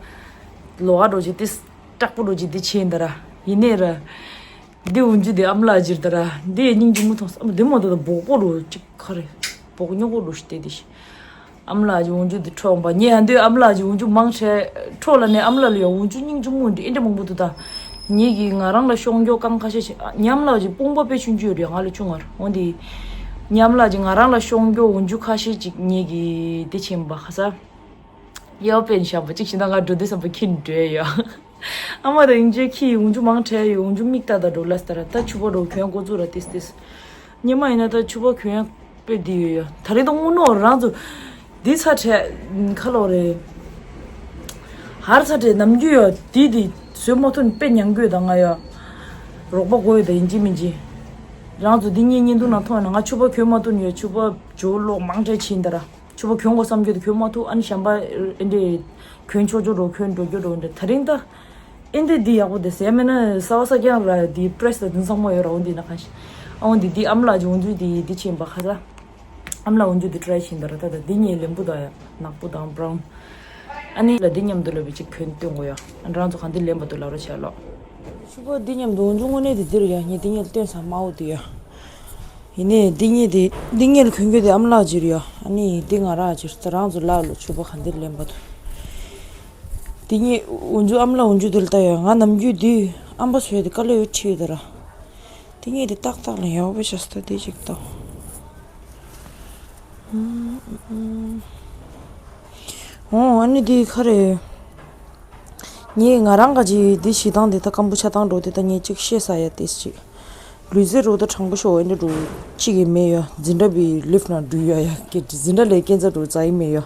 ལོ་ཨ་འགྲོ་ཅིག་དེ་སྐྲག་པོ་འགྲོ་ཅིག་འདི་ཕྱིན་ད་ར། ཡིན་ནའི་ར། འདི་འོན་ཆུ་འདི་ཨམ་ལགས་ཅིར་ད་ར། འདི་སྙིང་རྗེ་མོ་མཐོང་ས། འདི་མ་ད་ད་སྦོག་པོ་རུ་ཅིག་ཁ་རེ། སྦོག་ཉོག་པོ་རུ་ཞིག་དེ་དེ་ཤི། ཨམ་ལགས་ཀྱི་འོན་ཆུ་འདི་འཕྲོག་འབའ་ཉེ་ཡ་འདི་ཨམ་ལགས་ཀྱི་འོན་ཆུ་མང་ཆེ་འཕྲོག་ལ་ནས་ཨམ་ལགས་ལ་ཡ་འོན་ཆུ་སྙིང་རྗེ་མོ་འདི་ཨེ་འདྲ་མང་པོ་འདུག་ད། ཉེ་གི་ང་རང་ལ་ཤོང་རྒྱོ་རྐང་ཁ་ཤས་ཤིག་ཉམ་ལགས་ཀྱི་དཔུང་པ་དཔེ་ཆུང་ཆུང་ཡོད་རེད་ང་ལ་ཆུང་ངར་འོན་ཏེ། ཉམ་ལགས་ཀྱི་ང་རང་ལ་ཤོང་རྒྱོ་འོན་ཆུ་ཁ་ཤས་ཅིག་ཉེ་གི་དེ་ཆེན་པ་ཁ་ས། ཡའོ་པན་ཤམ་པོ་གཅིག་བྱིན་ན་ང་འགྲོ་དུས་བསམ་པ་ཁྱིན་འགྲོ་ཡ། ཨ་མ་དང་ཡིན་ཅེ་ཁྱི་འུང་ཆུ་མང་ཁྲལ་ཡོད་འུང་ཆུ་མིག་ལྟ་ད་འགྲོ་ལ་སྟ་ར་ད་ཆུ་པོ་རོ་གྱོན་འགོ་ཚུགས་ར་ཏིས་ཏིས། ཉི་མ་ཡིན་ན་ད་ཆུ་པོ་གྱོན་དཔེ་འདི་ཡོད་ཡ། ད་རེས་ད་དངོས་གནས་རང་ཚོ་འདི་ཚ་ཁྲལ་ཁ་ལོ་རེད། ཧར་ཚ་ཁྲལ་ནམ་རྒྱུན་ཡོད་འདི་འདི་བཟོས་མ་ཐུབ་དཔེ་ཉང་གོས་ད་ང་ཡ། རོགས་པ་དགོས་ཡོད་ད་ཡིན་གཅིག་མིན་གཅིག་རང་ཚོ་འདི་གཉིས་གཉིས་འདུག་ན་མཐོང་ན་ང་ཆུ་པོ་གྱོན་མ་ཐུབ་ཡོད་ཆུ་པོ་ཇོ་ལོག་མང་ཁྲལ་ཕྱིན་ད་ར། ཆུ་པོ་གྱོན་དགོས་བསམ་རྒྱུ་དེ་གྱོན་མ་ཐུབ། ཨ་ནི་གཞན་པ་ཨེ་འདྲས་གྱོན་ཆོག་ཆོག་འགྲོ་གྱོན་འགྲོ་རྒྱུ་འགྲོ་འདྲ། ད་རིང་ད་ཨེ་འདྲས་འདི་ཡག་པོ་དེ་ཟེར་མེད་ན་ས་བ་ས་རྐྱང་ར་འདི་པྲེས་ད་དུང་ཚང་མ་ཡོད་ར། འོ་འདི་ན་གང་ཞིག་ཨ་འོ་འདི་འདི་ཨམ་ལགས་ཀྱི་འོ་འདུས་འདི་འདི་ཕྱིན་པ་ཁ་ས་ཨམ་ལགས་འོ་འདུས་འདི་ཊ་རའི་ཕྱིན་ད་ར། ད་ད་འདི་གཉིས་ལེན་པོ་ད་ཡ་ནག་པོ་དང་བྷ་རའུན། ཨ་ནི་ལ་འདི་མཉམ་དུ་ལ་བི་ཅིག་གྱོན་སྟོན་དགོས་ཡ། ཨ་རང་ཚོ་གང་འདི་ལེན་པ་དུ་ལ་རོ་བྱས་ལོ། ཆུ་པོ་འདི་མཉམ་དུ་འོ་འདུས་དངོས་གནས་འདི་འདིར་ཡ་ངས་འདི་གཉིས་ལ་སྟོན་ས་དམའ་བོ་འདི་ཡ། ཡིན་ནའི་འདི་གཉིས་དེ་འདི་གཉིས་ལ་གྱོན་རྒྱུ་དེ་ཨམ་ལགས་ཅིར་ཡོད། ཨ་ནི་འདི་ང་རག་ཅིར་ད་རང་ཚོ་ལག་ལ་ཆུ་པོ་ག་འདིར་ལེན་པ་འདུག་འདི་གཉིས་འུ་ཚོ་ཨམ་ལགས་འུ་ཚོ་དེ་ལ་ལྟ་ཡོད། ང་ནམ་རྒྱུན་འདི་ཨམ་པ་ཚོས་དེ་དཀའ་ལས་ཡོད་ཁྲིད་ཡོད་ད་ར། འདི་གཉིས་དེ་ཏག་ཏག་ལ་ཡག་པོ་བྱས་ད་འདི་ཅིག་ལྟ། འོ་ཨ་ནི་འདི་ག་རེ། ངས་ང་རང་ག་ཅིག་འདི་བྱེད་སྟངས་འདི་ད་སྐམ་པོ་ཆ་སྟངས་འགྲོ་དེ་ད་ངས་གཅིག་ཤེས་ས་ཡ་ཏིས་ཅིག་ལུས་རྩལ་རོགས་ད་དྲང་པོ་ཤོག་ཨེ་འདྲ་འགྲོ་གཅིག་གི་མེད་ཡ། འཛིན་གྲྭ་བའི་ལིབ་ནང་འགྲུལ་ཡ་ཡ་སྐད་འཛིན་གྲྭ་ལས་སྐད་ཆ་འགྲོ་རྩ་ཡི་མེད་ཡ།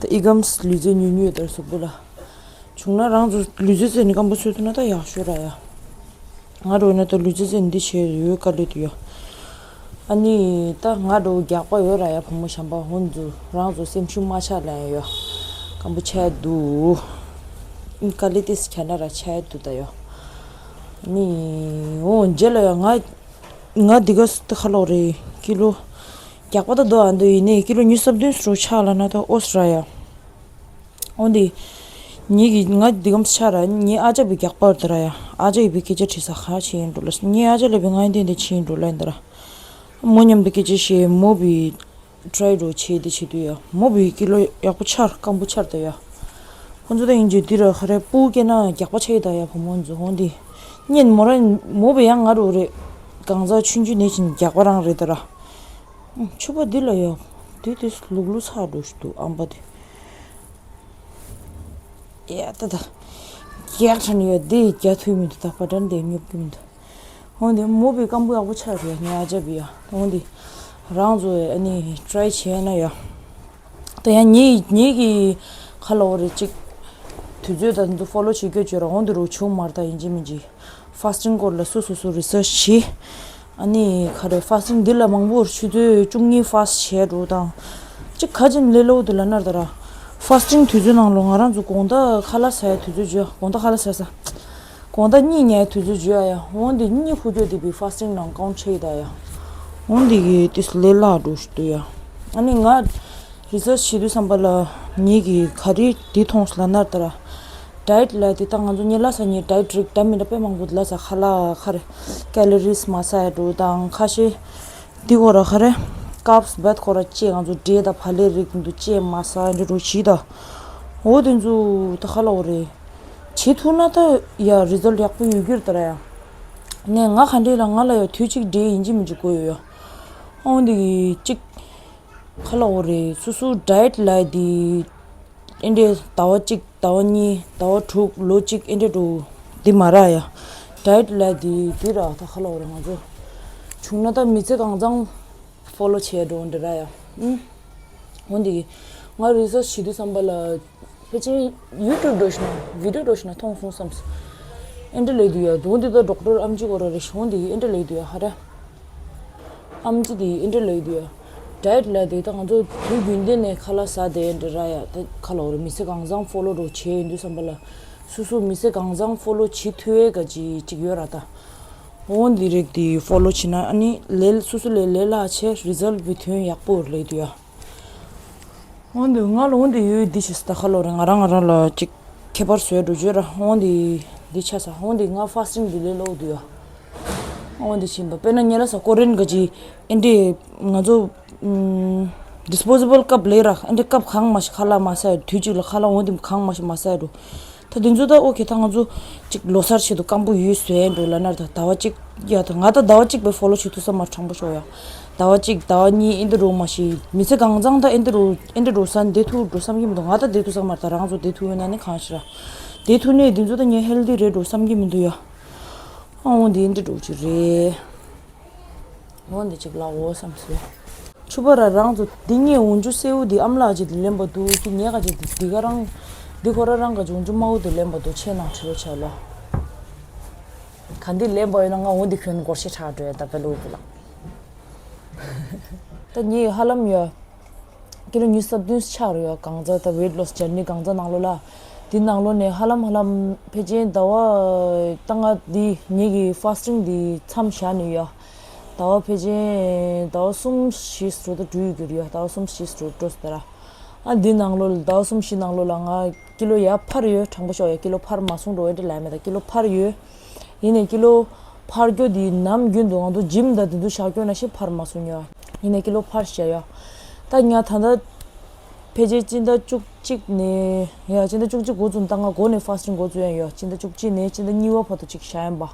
ད་ཨི་གམ་ལུས་རྩལ་ཉུང་ཉུང་ཡོད་ད་གཟུགས་པོ་ལ། བྱུང་ན་རང་ཚོ་ལུས་རྩལ་རྩེད་ནས་སྐམ་པོ་ཚོད་ཐུབ་ན་ད་ཡག་ཤོས་ར་ཡ། ང་རོ་ན་ད་ལུས་རྩལ་རྩེད་ནས་འདི་བྱས་ཡོད་དཀའ་ལས་འདུག་ཡ། ཨ་ནི་ད་ང་འགྲོ་རྒྱགས་པ་ཡོད་ར་ཡ། བུ་མོ་གཞན་པ་འོ་འདུག་རང་ཚོ་སེམས་ཤུགས་མ་ཆག་ལ་ཡ་ཡོད། སྐམ་པོ་ཆག་འདུག་དཀའ་ལས་ཏིས་ཁྱ་ན་ར་ཆག་འདུག་ད་ཡ། ཨ་ནི་འོ་རྗེས་ལ་ཡ་ང་ང་འདི་ག་ས་ད་ཁ་ལོག་རེད་ཀི་ལོ། རྒྱགས་པ་ད་འདུག་ཨ་འདུག་ཡིན་ནའི་ཀི་ལོ་ཉི་ཤུ་རྩ་བདུན་སུ་རུ་ཆག་ལ་ན་ད་ཨོ་སི་ར་ཡ། འོན་ཏེ། ངེད་ཀྱི་ང་འདི་གམ་ཆ་ར་ངའི་ཨ་ཅག་བི་རྒྱགས་པར་དུ་ར་ཡ། ཨ་ཅག་གི་བི་སྐད་ཆ་དྲིས་ས་ཁ་ཆེ་ཡིན་འགྲོ་ལ། ངའི་ཨ་ཅག་ལ་བི་ང་ཡིན་ཏན་ཏན་ཆེ་ཡིན་འགྲོ་ལ་ཡིན་ད་ར། མོ་མཉམ་དུ་སྐད་ཆ་བཤད་མོ་བི་ཊ་རའི་འགྲོ་ཆེ་དེ་བྱེད་དུས་ཡ། མོ་བི་ཀི་ལོ་ཡག་པོ་ཆར་སྐམ་པོ་ཆར་ད་ཡ། ཁོ་ཚོ་ད་ཡིན་རྗེས་འདི་ར་ཁ་རེ་སྤུ་སྐྱེ་ན་རྒྱགས་པ་ཆེ་ཡི་ད་ཡ་བུ་མོ་ཚོ་འོན་ཏེ། གཉེན་མོ་ར་མོ་བི་ཡང་ང་རུ་རེད། གང་ཟག་ཆུང་ཆུང་ནས་ཕྱིན་རྒྱགས་པ་རང་རེད་ད་ར། ཆུ་པ་འདི་ལ་ཡ། འདི་དེ་ལུག་ལུག་ཚ་འགྲོ་ཞིག་འདུག་ཨམ་པ་དེ། ཡ་ད་ད། རྒྱགས་ཁྲ་ནི་ཡ་དེ་རྒྱགས་ཐུབ་མི་འདུག་ད་པ་ཏྲན་དེ་ཉོབ་ཀྱི་མི་འདུག་འོན་ཏེ་མོ་བི་སྐམ་པོ་ཡག་པོ་ཆགས་རེད་ངའི་ཨ་ཅག་བི་ཡ། འོན་ཏེ། རང་ཚོ་ཨ་ནི་ཊ་རའི་བྱས་ན་ཡ། ད་ཡང་ངེད་ངེད་ཀྱི་ཁ་ལ་འོ་རེ་གཅིག་དུས་ཚོད་ད་འདུག་ཕོ་ལོ་བྱེད་རྒྱུ་བྱོས་ར་འོན་ཏེ་རུ་བྱུང་མར་ད་ཡིན་གཅིག་མིན་གཅིག་ཧྥ་སི་ཊིང་སྐོར་ལ་སོ་སོ་སོ་རི་སར་ཆི་བྱེད། ཨ་ནི་ག་རེ་ཧྥ་སི་ཊིང་འདི་ལ་མང་པོར་ཆུ་ཚོད་བཅུ་གཉིས་ཧྥ་སི་བྱས་འགྲོ་དང་། གཅིག་ག་ཅིན་ལས་སླ་བོ་འདི་ལ་ནར་ད་ར། ཧྥ་སི་ཊིང་དུས་ཚོད་ནང་ལོ་ང་རང་ཚོ་དགོང་དག་ཁ་ལག་ཟ་ཡ་དུས་ཚོད་བརྗོད་དགོང་དག་ཁ་ལག་ཟ་ས། དགོང་དག་གཉིད་ཉལ་དུས་ཚོད་བརྗོད་ཡ་ཡ། འོན་ཏེ་གཉིད་ཁུག་རྒྱུ་འདི་བི་ཧྥ་སི་ཊིང་ནང་ཀའུན་ཊི་བྱེད་ཡི་ད་ཡ། འོན་ཏེ་གི་ཏིས་ལས་སླ་འགྲོ་ཞིག་འདུག་ཡ། ཨ་ནི་ང་རི་སར་ཆི་བྱེད་དུས་བསམ་པ་ལ་ངེད་ཀྱི་ག་རེ་འདི་མཐོང་སོང་ལབ་ན་ད་ར། ཌའེ་ཊི་ལ་དེ་ད་ང་ཚོ་ཉི་ལ་ས་ཉི་ཌའེ་ཊི་རིགས་འདྲ་མི་འདྲ་དཔེ་མང་པོ་ལ་ས་ཁ་ལག་ཁ་རེ་ཀེ་ལོ་རིས་མ་ཟ་ཡ་འགྲོ་དང་ཁ་ཤས་འདི་གོ་ར་ཁ་རེ་ཀབ་སི་བད་ཁོ་ར་ཅེ་ང་ཚོ་འབྲས་དང་བག་ལེབ་རིགས་འདུ་ཅེ་མ་ཟ་ཡ་འདྲ་འགྲོ་ཞིག་ད། འོ་དེ་ཚོ་ད་ག་ལབ་དགོས་རེད། བྱེད་ཐུབ་ན་ད་ཡ་རི་ཛལ་ཡག་པོ་ཡོད་རྒྱུ་རེད་ད་ར་ཡ། ནས་ང་ག་འདྲས་ལ་ང་ལ་ཡ་དུས་གཅིག་འདྲེ་ཡིན་གཅིག་མིན་གཅིག་དགོས་ཡོད་ཡ། འོ་འདི་གཅིག་ག་ལབ་དགོས་རེད། སོ་སོ་ཌའེ་ཊི་ལབ་དེ་ཨེ་འདྲས་ཟླ་བ་གཅིག་ཟླ་བ་གཉིས་ཟླ་བ་དྲུག་ལོ་གཅིག་ཨེ་འདྲས་འགྲོ་འདི་མ་ར་ཡ། ཌའེ་ཊི་ལབ་དེ་འདི་ར་ད་ག་ལབ་དགོས་རེད། ང་ཚོ་བྱུང་ན་ད་མི་ཚེ་གང་ཚང་ཕོ་ལོ་བྱས་འགྲོ་འདི་ར་ཡ། ཨུམ། འོ་འདི་གི་ང་རི་སར་ཆི་བྱེད་དུས་བསམ་པ་ལ་ཕལ་ཆེར་ཡུ་ཊུབ་འགྲོ་ཤི་ན་བི་ཌིའོ་འགྲོ་ཤི་ན་མཐོང་སོང་བསམ་སོང་། ཨེ་འདྲ་ལབ་དུས་ཡ་འོ་འདི་ད་ཌོག་ཊར་ཨམ་ཆི་གོ་ར་རེ་ཤི་འོ་འདི་གི་ཨེ་འདྲ་ལབ་དུས་ཡ་ཧ་ར། ཨམ་ཆི་དེ་ཨེ་འདྲ་ལབ་དུས་ཡ། ཌའེ་ཊི་ལབ་དེ་ད་ང་ཚོ་དུས་རྒྱུན་ལྡན་ནས་ཁ་ལག་ཟ་དེ་འདྲ་ར་ཡ། ད་ག་ལབ་དགོས་རེད། མི་ཚེ་གང་ཚང་ཕོ་ལོ་འགྲོ་བྱས་ཡོང་དུས་བསམ་པ་ལ་སོ་སོ་མི་ཚེ་གང་ཚང་ཕོ་ལོ་བྱེད་ཐུབ་ཡས་ག་ཅི་ཅིག་ཡོད་ར་ད། འོ་འདི་རིགས་དེ་ཕོ་ལོ་བྱེད་ན་ཨ་ནི་ལས་སོ་སོ་ལས་ལས་སླ་བྱས་རི་ཛལ་བི་དོན་ཡག་པོ་ལས་དུས་ཡ། འོ་འདི་ང་ལ་འོ་འདི་ཡོད་འདི་བྱས་ད་ག་ལབ་དགོས་རེད། ང་རང་ང་རང་ལ་ཅིག་ཁྱད་པར་བཟོས་འགྲོ་བརྗོད་ར། འོ་འདི་འདི་ཆ་ས་འོ་འདི་ང་ཕ་སི་ཊིང་འདི་ལས་སླ་པོ་འདུག་ཡ། འོ་འདི་ཕྱིན་པ་དཔེར་ན་ཉེ་ལ་ས་ཀོ་རེན་ག་ཅི་ཨེ་འདྲས་ང་ཚོ་ཨུམ། ཌི་སི་པོ་ཟི་བལ་ཀབ་ལས་ར་ཨེ་འདྲས་ཀབ་གང་མ་ཞིག་ཁ་ལག་མ་ཟ་ཡ་དུས་གཅིག་ལ་ཁ་ལག་འོ་འདི་གང་མ་ཞིག་མ་ཟ་ཡ་འགྲོ། ད་དེ་ཚོ་ད་ཨོ་ཁེ་ད་ང་ཚོ་ཅིག་ལོ་སར་ཆེད་དུ་སྐམ་པོ་ཡོད་བཟོས་འགྲོ་ལབ་ན་ད་ཟླ་བ་གཅིག་ཡ་ད་ང་ད་ཟླ་བ་གཅིག་པའི་ཕོ་ལོ་བྱེད་ཐུབ་ས་མ་རེད། དྲང་པོ་ཤོད་ཡ། ཟླ་བ་གཅིག་ཟླ་བ་གཉིས་ཨེ་འདྲ་རུ་མ་ཤི་མི་ཚེ་གང་ཚང་ད་ཨེ་འདྲ་རུ་ཨེ་འདྲ་རུ་ས་བསྡད་ཐུབ་འགྲོ་བསམ་གྱི་མི་འདུག་ང་ད་བསྡད་ཐུབ་ས་མ་རེད། ད་རང་ཚོ་བསྡད་ཐུབ་ཡོད་ན་ནི་གང་ཤེས་ར། བསྡད་ཐུབ་ནས་དེ་ཚོ་ད་ངས་ཧེལ་ཐི་རེད་འགྲོ་བསམ་གྱི་མི་འདུག་ཡ། ཨ་འོ་འདི་ཨེ་འདྲ་རུ་ཅིག་རེད། འོ་འདི་ཅིག་ལ་འོ་བསམ་སོང་། ཕྱུ་པ་ར་རང་ཚོ་འདི་ངས་འོན་ཆུ་སེའུ་འདི་ཨམ་ལགས་ཅིག་འདི་ལེན་པ་འདུག་ཅིག་ཉེ་ག་ཅིག་འདི་འདི་ག་རང་འདི་ཁོ་ར་རང་ག་ཅིག་འོན་ཆུ་དམར་པོ་འདི་ལེན་པ་འདུག་ཆེ་ནང་བྲིས་པ་བྱས་ལ། ག་འདི་ལེན་པ་ཡོད་ན་ང་འོ་འདི་ཁྱོན་སྒོར་གཞས་ཁྲག་འགྲོ་ཡ་ད་པེ་ལུ་པུ་ལ། ད་ངས་ཧ་ལམ་ཡོད། ཀི་ལོ་ཉི་ཤུ་རྩ་བདུན་ཆགས་རེད་ཡ། གང་ཚ་ད་ཝེ་ཊི་ལོ་སི་ཇར་ནི་གང་ཚ་ནང་ལོགས་ལ། འདི་ནང་ལོགས་ནས་ཧ་ལམ་ཧ་ལམ་ཕལ་ཆེར་ཟླ་བ་ད་ང་འདི་ངེད་ཀྱི་ཕ་སི་ཊིང་འདི་མཚམས་བཞག་ནས་ཡ། ཟླ་བ་ཕལ་ཆེར་ཟླ་བ་གསུམ་བཞི་ཙམ་ད་འགྲོ་ཡོད་རྒྱུ་རེད་ཡ། ཟླ་བ་གསུམ་བཞི་ཙམ་འགྲོ་ཟེར་ར། ཨ་འདི་ནང་ལོགས་ལ་ཟླ་བ་གསུམ་བཞི་ནང་ལོགས་ལ་ང་ཀི་ལོ་ཡར་འཕར་ཡོད། དྲང་པོ་ཤོད་ཡ་ཀི་ལོ་འཕར་མ་སོང་འགྲོ་ཨེ་འདྲ་ལབ་མེད། ད་ཀི་ལོ་འཕར་ཡོད། ཡིན་ནའི་ཀི་ལོ་འཕར་རྒྱུ་དེ་ནམ་རྒྱུན་དུ་ང་ཚོ་ཇིམ་དང་དེ་ཚོ་བཞག་རྒྱུ་ནང་བཞིན་འཕར་མ་སོང་ཡ། ཡིན་ནའི་ཀི་ལོ་འཕར་བཞག་ཡ། ད་ང་ད་ལྟ་ཕལ་ཆེར་སྤྱི་ཟླ་བཅུ་གཅིག་ནས་ཡ་སྤྱི་ཟླ་བཅུ་གཅིག་འགོ་བཙུགས་ད་ང་འགོ་ནས་ཕ་སི་ཊིང་འགོ་བཙུགས་ཡ་ཡོད། སྤྱི་ཟླ་བཅུ་གཅིག་ནས་སྤྱི་ཟླ་གཉིས་པ་བར་དུ་ཅིག་བཞག་ཡིན་པ།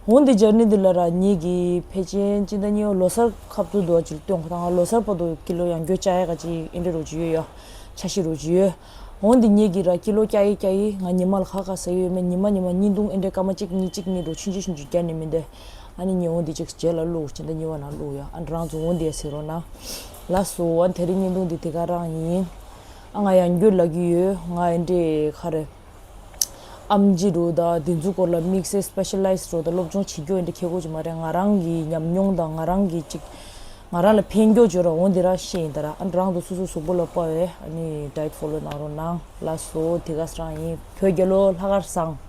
འོ་འདི་ཇར་ནི་འདི་ལ་ར་ངེད་ཀྱི་ཕལ་ཆེར་སྤྱི་ཟླ་གཉིས་པ་ལོ་གསར་ཁ་ཐུག་འདུག་ཅིག་སྟོན་ཁོ་ད་ང་ལོ་གསར་བར་དུ་ཀི་ལོ་ཡང་སྐྱོ་བཅའ་ཡ་ག་ཅིག་ཨེ་འདྲ་རུ་ཅིག་ཡོད་ཡ། འཆར་གཞི་རུ་ཅིག་ཡོད། འོ་འདི་ངེད་ཀྱི་ར་ཀི་ལོ་བཀྱག་ཡི་བཀྱག་ཡི་ང་ཉི་མ་ལ་ཁ་ཁ་ཟ་ཡི་ཡོད་མེད། ཉི་མ་ཉི་མ་གཉིས་བརྡུང་ཨེ་འདྲའི་སྐར་མ་གཅིག་གཉིས་གཅིག་གཉིས་འགྲོ་ཆུང་ཆུང་ཆུང་རྒྱག་ནི་མི་འདི། ཨ་ནི་ངས་འོ་འདི་ཅིག་རྗེས་ལ་བླུགས་སྤྱི་ཟླ་གཉིས་པ་ནང་བླུགས་ཡ། ཨ་རང་ཚོ་འོ་འདི་ཡ་ཟེར་རོགས་གནང་། ལགས་སོ། ཨ་དེ་རིང་བརྙན་ཐུང་འདི་དེ་ག་རང་ཡིན། ཨ་ང་ཡང་འགྱོད་ལ་གི་ཡོད། ང་ཨེ་འདྲའི་ག་རེ། ཨམ་ཆི་རུ་དང་དེ་ཚོའི་སྐོར་ལ་དམིགས་བསལ་སི་པེ་ཤ་ལའི་ཛི་རུ་དང་སློབ་སྦྱོང་བྱེད་རྒྱུ་ཨེ་འདྲ་ཁེ་གོ་ཅིག་མ་རེད། ང་རང་གི་ཉམས་མྱོང་དང་ང་རང་གི་ཅིག་ང་རང་ལ་ཕན་རྒྱུ་བརྗོད་ར་འོ་འདི་ར་བཤད་ཡིན་ད་ར། ཨ་རང་དུ་སོ་སོའི་གཟུགས་པོ་ལ་དཔའ་བའི་ཨ་ནི་ཌའེ་ཊི་ཕོ་ལོ་གནང་རོགས་གནང་། ལགས་སོ། དེ་ག་རང་ཡིན། བོད་རྒྱལ་ལོ། ལྷག་དཀར་བཟང་།